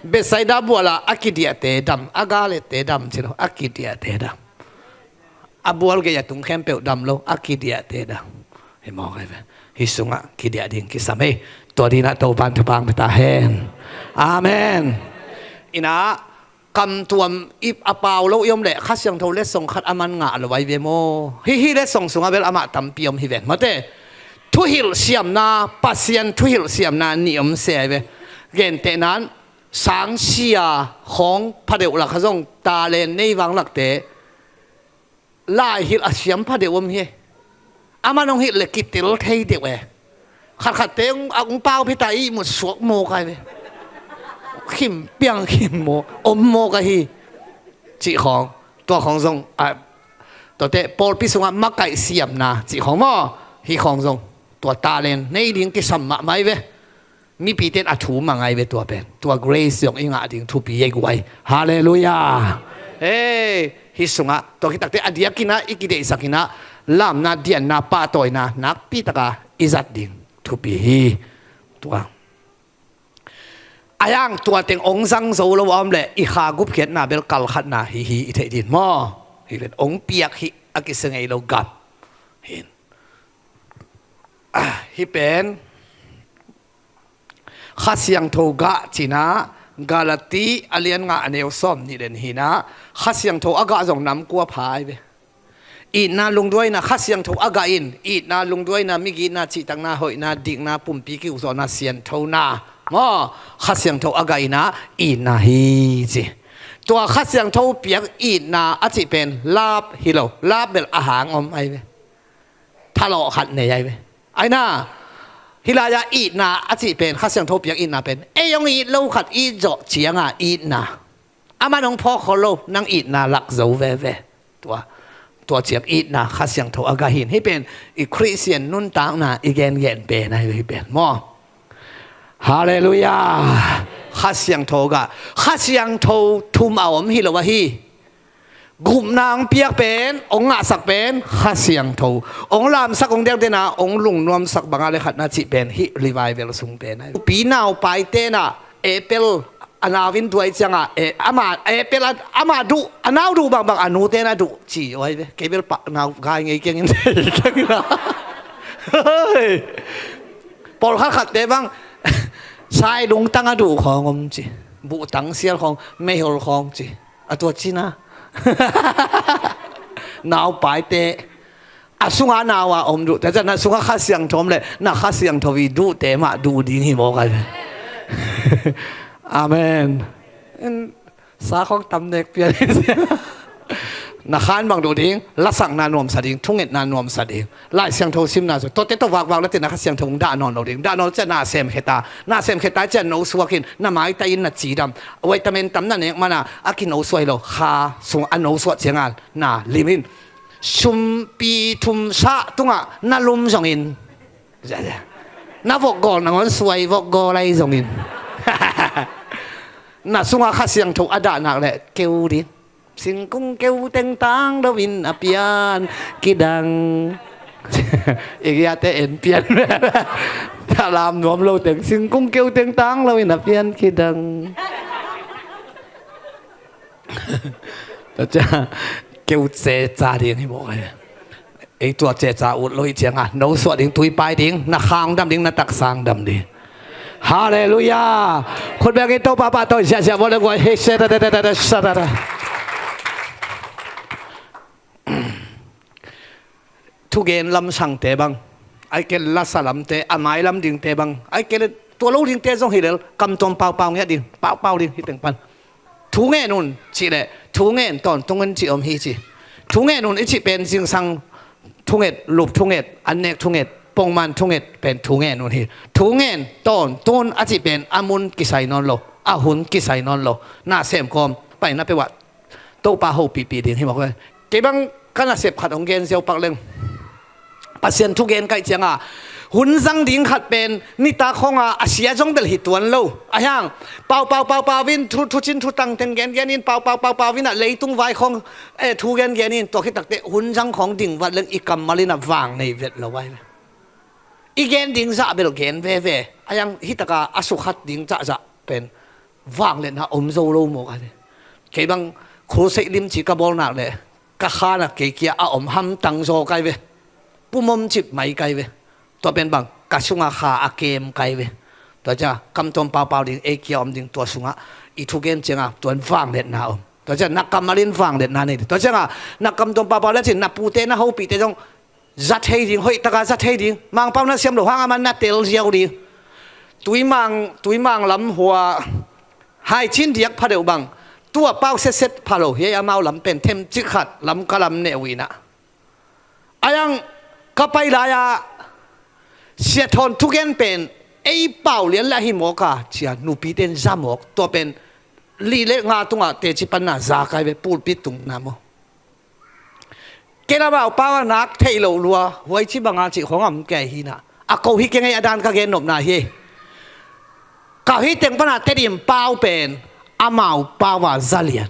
Bethsaida buala a kidiahte dam, a galette dam ci lo, a kidiahte dam. A bual gei a tung khempeuh dam lo, a kidiahte dam. Hi mawk ai ve. Hih sungah kidiah ding kisam ei. Tua dinah Topan thupha ang pita hen. Amen. Inah kamtuam i a pau lo i om leh Kha Siangtho letsong khat a man ngah lo ai ve maw? Hih, hih letsong sungah bel amah tampi om hi ven mawte. Thuhilh siamna, Pasian thuhilh siamna nih om se ai ve. Gentehnan sangsia khawng phadeuh lak kha zong talen nei vang lakte lai hilh a siam phadeuh om hi. A man hong hilh le kitel thei deuh e. Khatkhatte hong, a hong pau phita i ihmut suak mawk ai ve. Khim piang khim maw om mawk ahi. Cih khawng tua khawng zong a tuate pawlpi sungah makaih siamna cih khawng maw? Hih khawng zong tua talen nei ding kisam mahmah ai ve. Mipite in a thu mang ai ve tua pen. Tua grace zong i ngah ding thupi ei guai. Halleluiah. Hei, hih sungah tua kitakte a diakinah i kideihsakinah lamna dianna pahtawina nakpitaka i zat ding thupi hi. Tua a yang tua teng ong zang zo lo a om leh i kha gupkhiatna bel kalkhatna hi hi i theih din maw? Hi pen ong piak hi a kisia ngei lo gam hin. Ah, hih pen Kha Siangtho gah cinah Galati a lian nga a neu sawm nih le nih hinah Kha Siangtho a gah zong nam kua pha ai ve. Itna lungduaina Kha Siangtho a gah in itna lungduaina migitna cihtakna hoihna dikna pumpi kiukzawhna sianthona maw Kha Siangtho a gah inah itna hi ci. Tua Kha Siangtho piak itna a cih pen lap hi lo lap bel a hang om ai ve. Thalawh khat nei ai ve. Aina hih lai-ah itna a cih pen Kha Siangtho piak itna pen ei hong it lo khat it zawh cianga itna. Aman hong phawk khol lo nang itna lak zo veve. Tua Tua ciang itna Kha Siangtho a gah hi in. Hih pen i Khristian nuntakna i gengen pen ahi hi pen maw. Halleluiah. Kha Siangtho gah. Kha Siangtho thum a om hi lo ahi. Gupna hong piak pen, hong ngahsak pen Kha Siangtho. Hong lamsak, hong dekdena, hong lungnuamsak banga le khatna cih pen hih revival sung pen ahi. Pi naupaite na apple a nau in duh cianga, e, ama apple a, ama duh, a nau duh bangbang a nute na duh ci uh ahi ve. Kei bel pak nau gai ngei keng in. Pawlkhat khatte bang sai lungtang a duh khawng om ci. Buhtang sial khawng, meihol khawng ci. A tua cina. Naupaite. A sunga nau a om duh. Tua ciang na sunga Kha Siangtho om le na Kha Siangtho i duhte mah duh ding hi mawk ahi. Amen. Sa khawng tam nek pian. Na khan bang duh ding, lasakna nuamsa ding, thungetna nuamsa ding. Lai Siangtho simna cu tuate tawh vakvak le teh na Kha Siangtho hong dah nawn lo ding. Dah nawn lo ciang na semkhia ta. Na semkhia ta ciang no suak in, na maitai in na cidam. Vitamin tam na nek mana a kino suak hi lo. Kha sung a no suak cianga na lim in. Sumpi thum sah tungah na lum zongin. Na vokgawl nangawn suai vokgawl ahi zongin. Na sunga Kha Siangtho a dah nak le keu ding. Singkung keu teng tang loin a pian kidang. I giate en pian. Thalam nuam lo teng. Singkung keu teng tang loin a pian kidang. Tua ciang keu ceca ding hi mawk ahi. Ei tua ceca ut lo hi cianga no suah ding, tui pai ding, na khang dam ding, na taksang dam ding. Halleluiah. Khut bengin Topa pahtawi ziahziah vua le guai. Hei, se da da da da da, sa da da. Thugen lamsangte bang, ai kei lasa lamte, a mailam dingte bang, ai kei tua lo dingte zong hi lel, kam tuam paupau ngiat ding, paupau ding hi teng pan. Thu ngen un cih leh thu ngen tawntung un cih om hi ci. Thu ngen un i cih pen zingsang thunget, lup thunget, annek thunget, pongman thunget pen thu ngen un hi. Thu ngen tawntung a cih pen a mun kisai nawn lo, a hun kisai nawn lo. Na sem kawm paina peuh ah Topa hopihpih ding hi mawk. Kei bang ka nasep khat hong gen ziau pak leng. Pasian thugen kaih cianga hun zang ding khat pen nitak khawng a a sia zong bel hi tuan lo. A hiang paupau paupau in thu, thucin thutang teng gengen in paupau paupau in a leitung vai khawng, eh, thu gengen in tua khit takteh hun zang khawng ding vat leng i kammal in a vang nei vet lo ai. I gen ding zah bel gen veve. A hiang hitaka a sukhat ding zahzah pen vangliatna om zo lo mawk a hi. Kei bang crusade limci ka bawl nak leh ka khan a kei kia a om hamtang zaw kai ve. Pumom cip mai kai ve. Tua pen bang ka sunga kha a kem kai ve. Tua ciang kam tuam paupau ding, ei kia om ding, tua sungah i thugen cianga tuan vangliatna om. Tua ciang na kammal in vangliatna nei ding. Tua cianga na kam tuam paupau le cin na pute na hopihte zong za thei ding, hoihtaka za thei ding. Mangpau na siam loh hang a man na tel ziau ding. Tuimang, tuimang lam hua haicin diak pha deuh bang tua pau setset pha lo hi. Amau lam pen themcik khat lam ka lam neh uh inah. A hiang ka pai lai-a Sia Thawn thugen pen ei pau lian lah hi mawk a cia nupite in za mawk. Tua pen li le nga tungah teci panna za kai ve, pulpit tungna maw. Kei lamau pau a nak theih loh lua huaici banga cih khawng a om kei hinah. A ko hi kei ngei a dan ka gen nopna hi. Ka hi teng pana Tedim pau pen amau pau a za lian.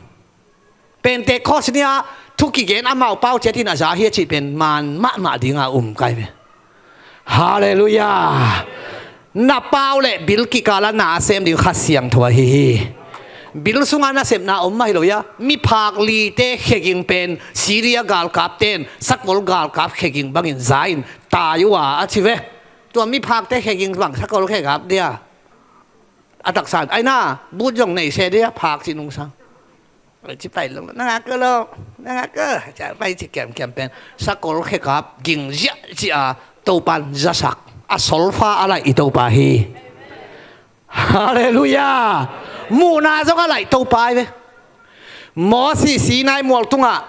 Pentecost ni-a thu kigen amau pau ciatin a za hi a cih pen man mahmah dinga um kai ve. Halleluiah. Na pau le bil kikala na a sem ding Kha Siangtho ahi hi. Bil sunga nasepna om mah hi lo ia, miphak lite kheging pen Syria galkapten sakol galkap kheging bangin za in tai uh a a ci ve. Tua miphakte kheging bang sakol khegap dia a taksan aina but zong nei se dia phak ci nungsang. Ci pai lo, na ngak lo, na ngak, ca pai ci kiamkiam pen sakol khekap ging ziahziah a Topan zasak a solfa a laih i Topa hi. Halleluiah. Muhna zong a laih Topa hi ve. Moses Sinai mual tungah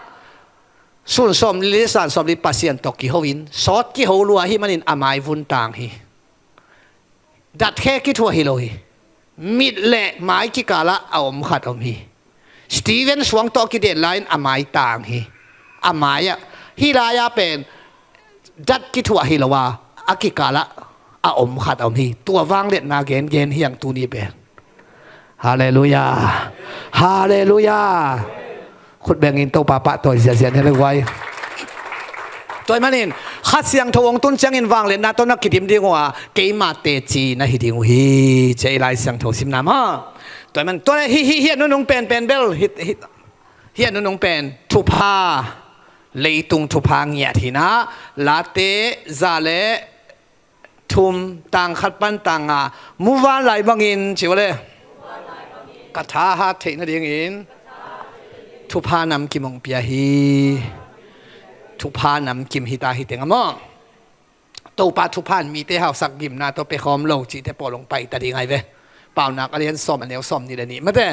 sun sawm li le san sawm li Pasian tawh kiho in sawt kiho lua hi manin a mai vun tang hi. Datkhe kithuah hi lo hi. Mit le mai kikalah a om khat om hi. Stephen suang tawh kiden lai-in a mai tang hi. A mai-ah Hih lai-ah pen dat kithuah hi lo a, a kikalah a om khat a om hi. Tua vangliatna gengen hi hang tuni pen. Halleluiah. Halleluiah. Khut bengin Topa pahtawi ziahziah ni le guai. Tua ahih manin Kha Siangtho hong tun ciangin vangliatna tawh na kidim ding uh a, keima teci na hi ding uh hi, ci-a i Lai Siangtho simna maw. Tua ahih man tua le hih, hih, hih a nunung penpen bel hih, hih, hih a nunung pen thupha, leitung thupha ngiat hi na. Late za le thum, tang khat pan tang nga, muvanlai bangin ci uh le, ka thahat theih nadingin thupha namkim hong pia hi. Thupha namkim hi ta hi teng a maw. Topa thupha in mite hausak gimna tawh pia khawm lo cihte pawl hong pai ta ding ahi ve. Paunak a lian sawm, a neu sawmnih le nih mate.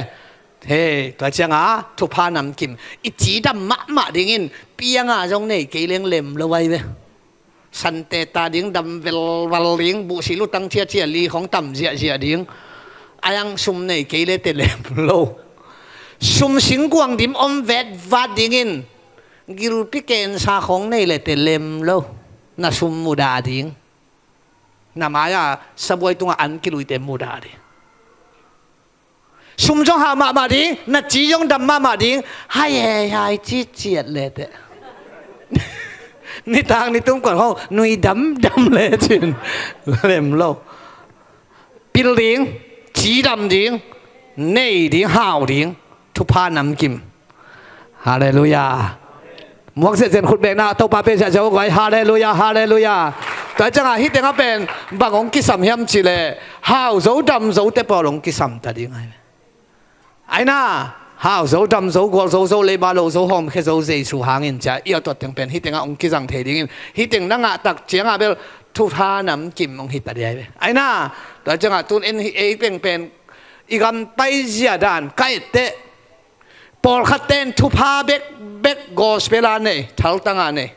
Hei, tua cianga thupha namkim i cidam mahmah dingin pianga zong nei kei leng lem lo ahi ve. Sante ta ding, dam velval ding, buhsi lutang ciacia li khong tam ziahziah ding. Ai ang sum nei kei le te lem lo. Sum singkuang dim om vetvat dingin gilpi kensa khong nei le te lem lo. Na sum mudah ding. Na mai-a sabuai tungah an kiluite mudah ding. Sum zong hau mahmah ding, na ci zong dam mahmah ding. Hai hei hai ciciat le teh. Nitang nitum kuan hong nui damdam le cin lem lo. Pil ding, ci dam ding, nei ding, hau ding. Thupha namkim. Halleluiah. Muak ziahziah khut bekna Topa pe ziahziah uh guai. Halleluiah, halleluiah. Tua ciangah hih tengah pen bang hong kisam hiam cih leh hau zo dam zo te pawl hong kisam ta ding ahi. Aina, hau zo dam zo gual zo zo leiba lo zo hawmkhia zo Jesu hangin cia i a tuat teng pen hih tengah hong kizang thei dingin hih teng na ngah tak ciangah bel thupha namkim hong hi ta ding ahi. Aina, tua ciangah tun en hi ei pengpen i gam paizia dan ka etteh. Pawlkhatte in thupha bekbek gospel a nei, thaltang a nei.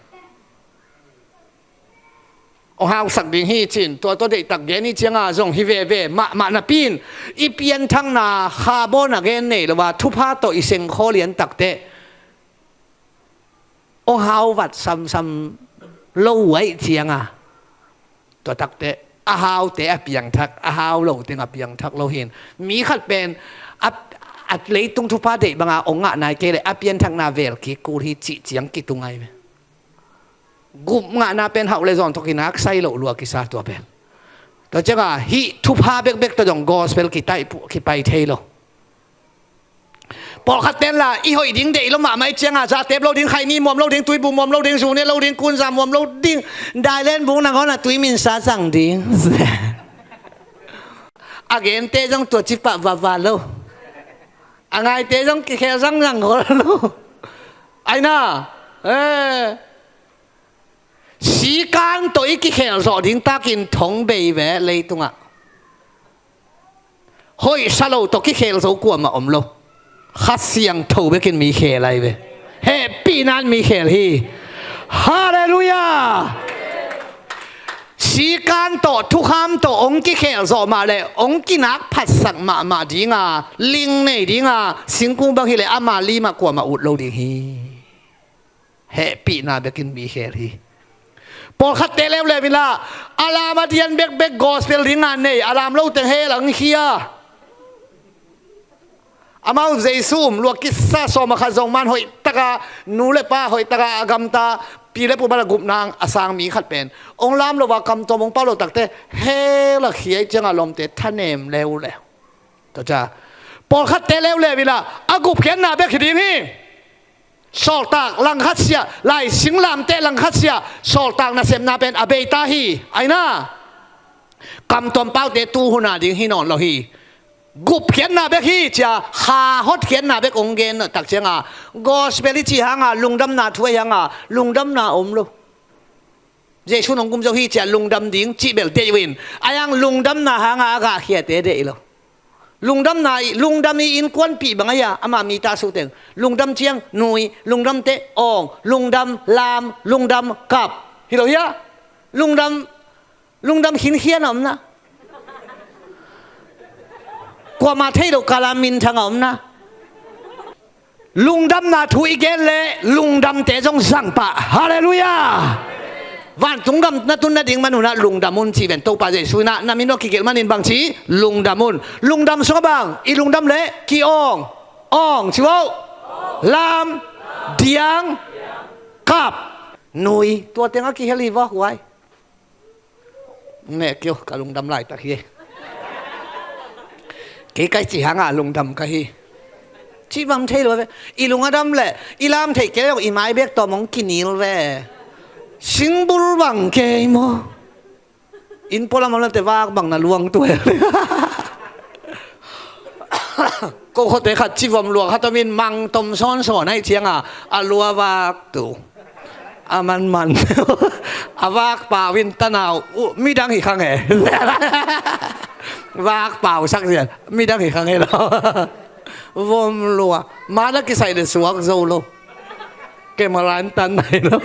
Hong hausak ding hi cin, tua tua deihtak gen hi cianga zong hi veve, mahmah napi in i pianthakna kha bawn a gen nei lo a, thupha tawh i sengkhaw liantakte hong hauvat samsam lo uh aih cianga. Tua takte a haute a piangthak, a hau lo teng a piangthak lo hin. Mi khat pen a, a leitung thupha deih banga hong ngah nai kei le a pianthakna vel kik kul hi cih ciang kitung ahi ve. Gup ngahna pen hauh le zawn tawh kinak sai loh lua kisa tua pen. Tua cianga hih thupha bekbek tawh dong gospel kitaih pu-, kipai thei lo. Pawlkhat tenla i hoih ding deih lo mahmah i cianga zatep lo ding, khaini muam lo ding, tuibu muam lo ding, zune lo ding, kunza muam lo ding, dailen bung nangawn a tui minsa zang ding. A gente zong tua cipah vava lo. A ngaite zong kikhel zangzang gol lo. Aina, eh, sikan tawh i kikhel zawh ding takin thong bei ve leitungah. Hoihsa lo tawh kikhel zo kuamah om lo. Kha Siangtho bekin mi khel ahi ve. Hehpihna in mi khel hi. Halleluiah. Sikan tawh thukham tawh hong kikhel zawh mah le hong kinak phatsak mahmah dinga, ling nei dinga, singkung bang hileh ama limah kuamah ut lo ding hi. Hehpihna bekin mi khel hi. Pawlkhatte leuleu inla a lam a dian bekbek gospel dinga nei, a lam lo teng hel ang khia. Amau Jesu um lua kisa sawm a khat zong man hoihtaka nu le pa hoihtaka a gamta, pi le pu bala gupna a sang mi khat pen hong lam lo a kamtuam hong pau lo takte hel a khia i cianga lawmte thanem leuleu. Tua ca pawlkhatte leuleu inla a gupkhiatna bek hi ding hi. Sawltak langkhat sia, lai singlamteh langkhat sia, sawltak nasepna pen a beita hi. Aina, kamtuam paute tuhuna ding hi nawn lo hi. Gupkhiatna bek hi cia kha hotkhiatna bek hong gen tak cianga gospel i cih hanga lungdamna thu ahi hanga lungdamna om lo. Jesu nong gum zo hi cia lungdam ding cih bel deih uh in, a yang lungdamna hanga a gahkhiate deih lo. Lungdamna i, lungdam i innkuanpih bang ahi a, ama mi ta suteng lungdam ciang nui, lungdam teh awng, lungdam lam, lungdam kap. Hi lo hia? Lungdam, lungdam khinkhian a omna. Kuama thei lo kala minthang a omna. Lungdamna thu i gen leh lungdamte zong zang pah. Halleluiah. Vantung gam na tun nading man hunah lungdam un ci ven. Topa Jesu in ah na min uh a kigelh manin bang ci? Lungdam un. Lungdam sungah bang i lungdam leh ki-awng, awng ci vo. Lam, diang, kap, nui, tua teng a kihel hi vo, huai. Nek kio, ka lungdam laitak hi. Kei kai ci hangah lungdam ka hi. Cihvam thei lo ve. I lung a dam leh i lam theih kei leh i mai bek tawm hong kinil ve. Singbul bang kei maw? Inn pualam om late vak bang na luang tuai. Ko khuate khat civom lua khat om in, mang tom sawnsawn ahih cianga a lua vak tu. A manman. A vak pau in tanau uh, midang hi kha nge. Vak pau sak zian midang hi kha nge lo. Vom lua. Mana kisai le suak zo lo. Camera in tan nai lo.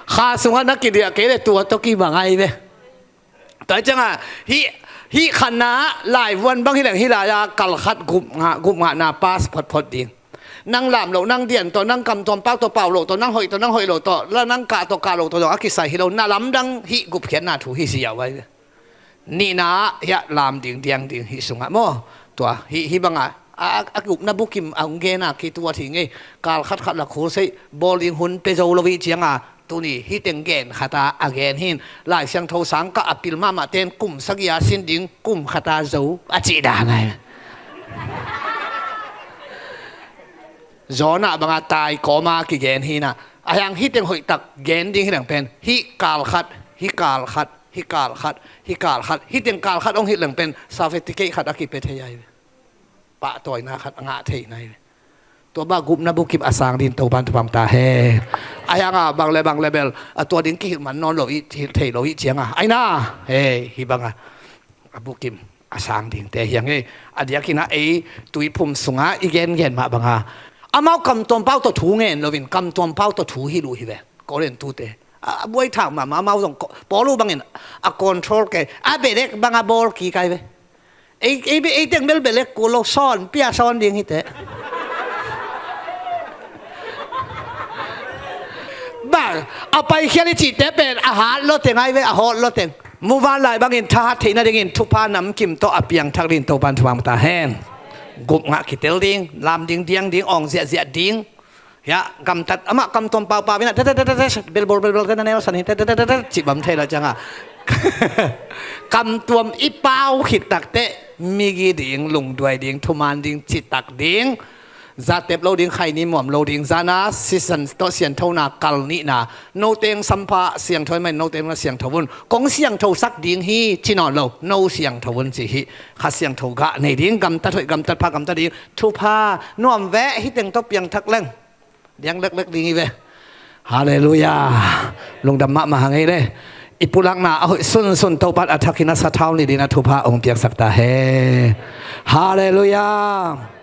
Kha sungah na kidiah kei le tua tawh kibang ai ve. Tua ciangah hih, hih khanna laivuan bang hi leng hih lai-a kal khat gup ngah, gup ngahna pass photphot ding. Nang lam loh, nang dian tawh, nang kam tuam pau tawh, pau loh tawh, nang hoih tawh, nang hoih loh tawh, la nang kah tawh, kah loh tawh zong a kisai hi lo. Na lamdang hih gupkhiatna thu hi ziau ai ve. Nihna hiah lam ding, diang ding hih sungah maw? Tua hih, hih bangah a, a gupna bukim a hong gena kituat hi ngei. Kal khatkhat la khulseih bawl ding hun pia zo lo ih cianga tuni hih teng gen khata a gen hin. Lai Siangtho sangkah a pil mahmah ten kum sagih a sin ding, kum khata zo a cih dan ai. Jonah banga tai kawma kigen hinah. A hiang hih teng hoihtak gen ding hi leng pen hih kal khat, hih kal khat, hih kal khat, hih kal khat, hih teng kal khat hong hilh leng pen certificate khat a kipia thei ai ve. Pahtawina khat a ngah thei nai ve. Tua bang gupna bukim a sang din Topan thupha ta hen. A hianga bang le bang le bel a tua ding kihilh man nawn lo ih, hilh thei lo ih cianga aina hei hih banga a bukim a sang dingte hiang hei. A diakinah ei tuiphum sunga i gengen mah banga amau kamtuam pau tawh thu ngen loin kamtuam pau tawh thu hilh uh hi ve. Korin tute a buai thak mahmah amau zong Paul uh bangin a control kei a belek banga bawl kik ai ve. Ei, ei, ei teng bel belek kul lo, sawn pia sawn ding hite. Bang a paikhial i cihte pen a hat lo teng ai ve, a hawt lo teng. Muvan lai bangin thahat theihna dingin thupha namkim tawh a piangthak ding Topan thupha ta hen. Gup ngah kitel ding, lam ding, diang ding, awng ziahziah ding. Hiah gamtat amah kamtuam paupau inah tete tete belbol belbol tena nelsan hi tete tete cibam thei lo cianga kamtuam i pau khit takteh migi ding, lungduai ding, thuman ding, citak ding, zatep lo ding, khaini muam lo ding, zana sisan tawh sianthona kal nihna, noteng sampha siangtho i main noteng na siangtho un, kong siangtho sak ding hi ci nawn lo, no siangtho un ci hi. Kha siangtho gah nei ding, gamtat hoih gamtat pha gamtat ding, thupha nuam veh, hih teng tawh piangthak leng diang leklek ding hi ve. Halleluiah. Lungdam mahmah hang ei le. I pulakna a hoih sunsun Topan a thakin a sathau ni dina thupha ong piaksak ta he. Halleluiah.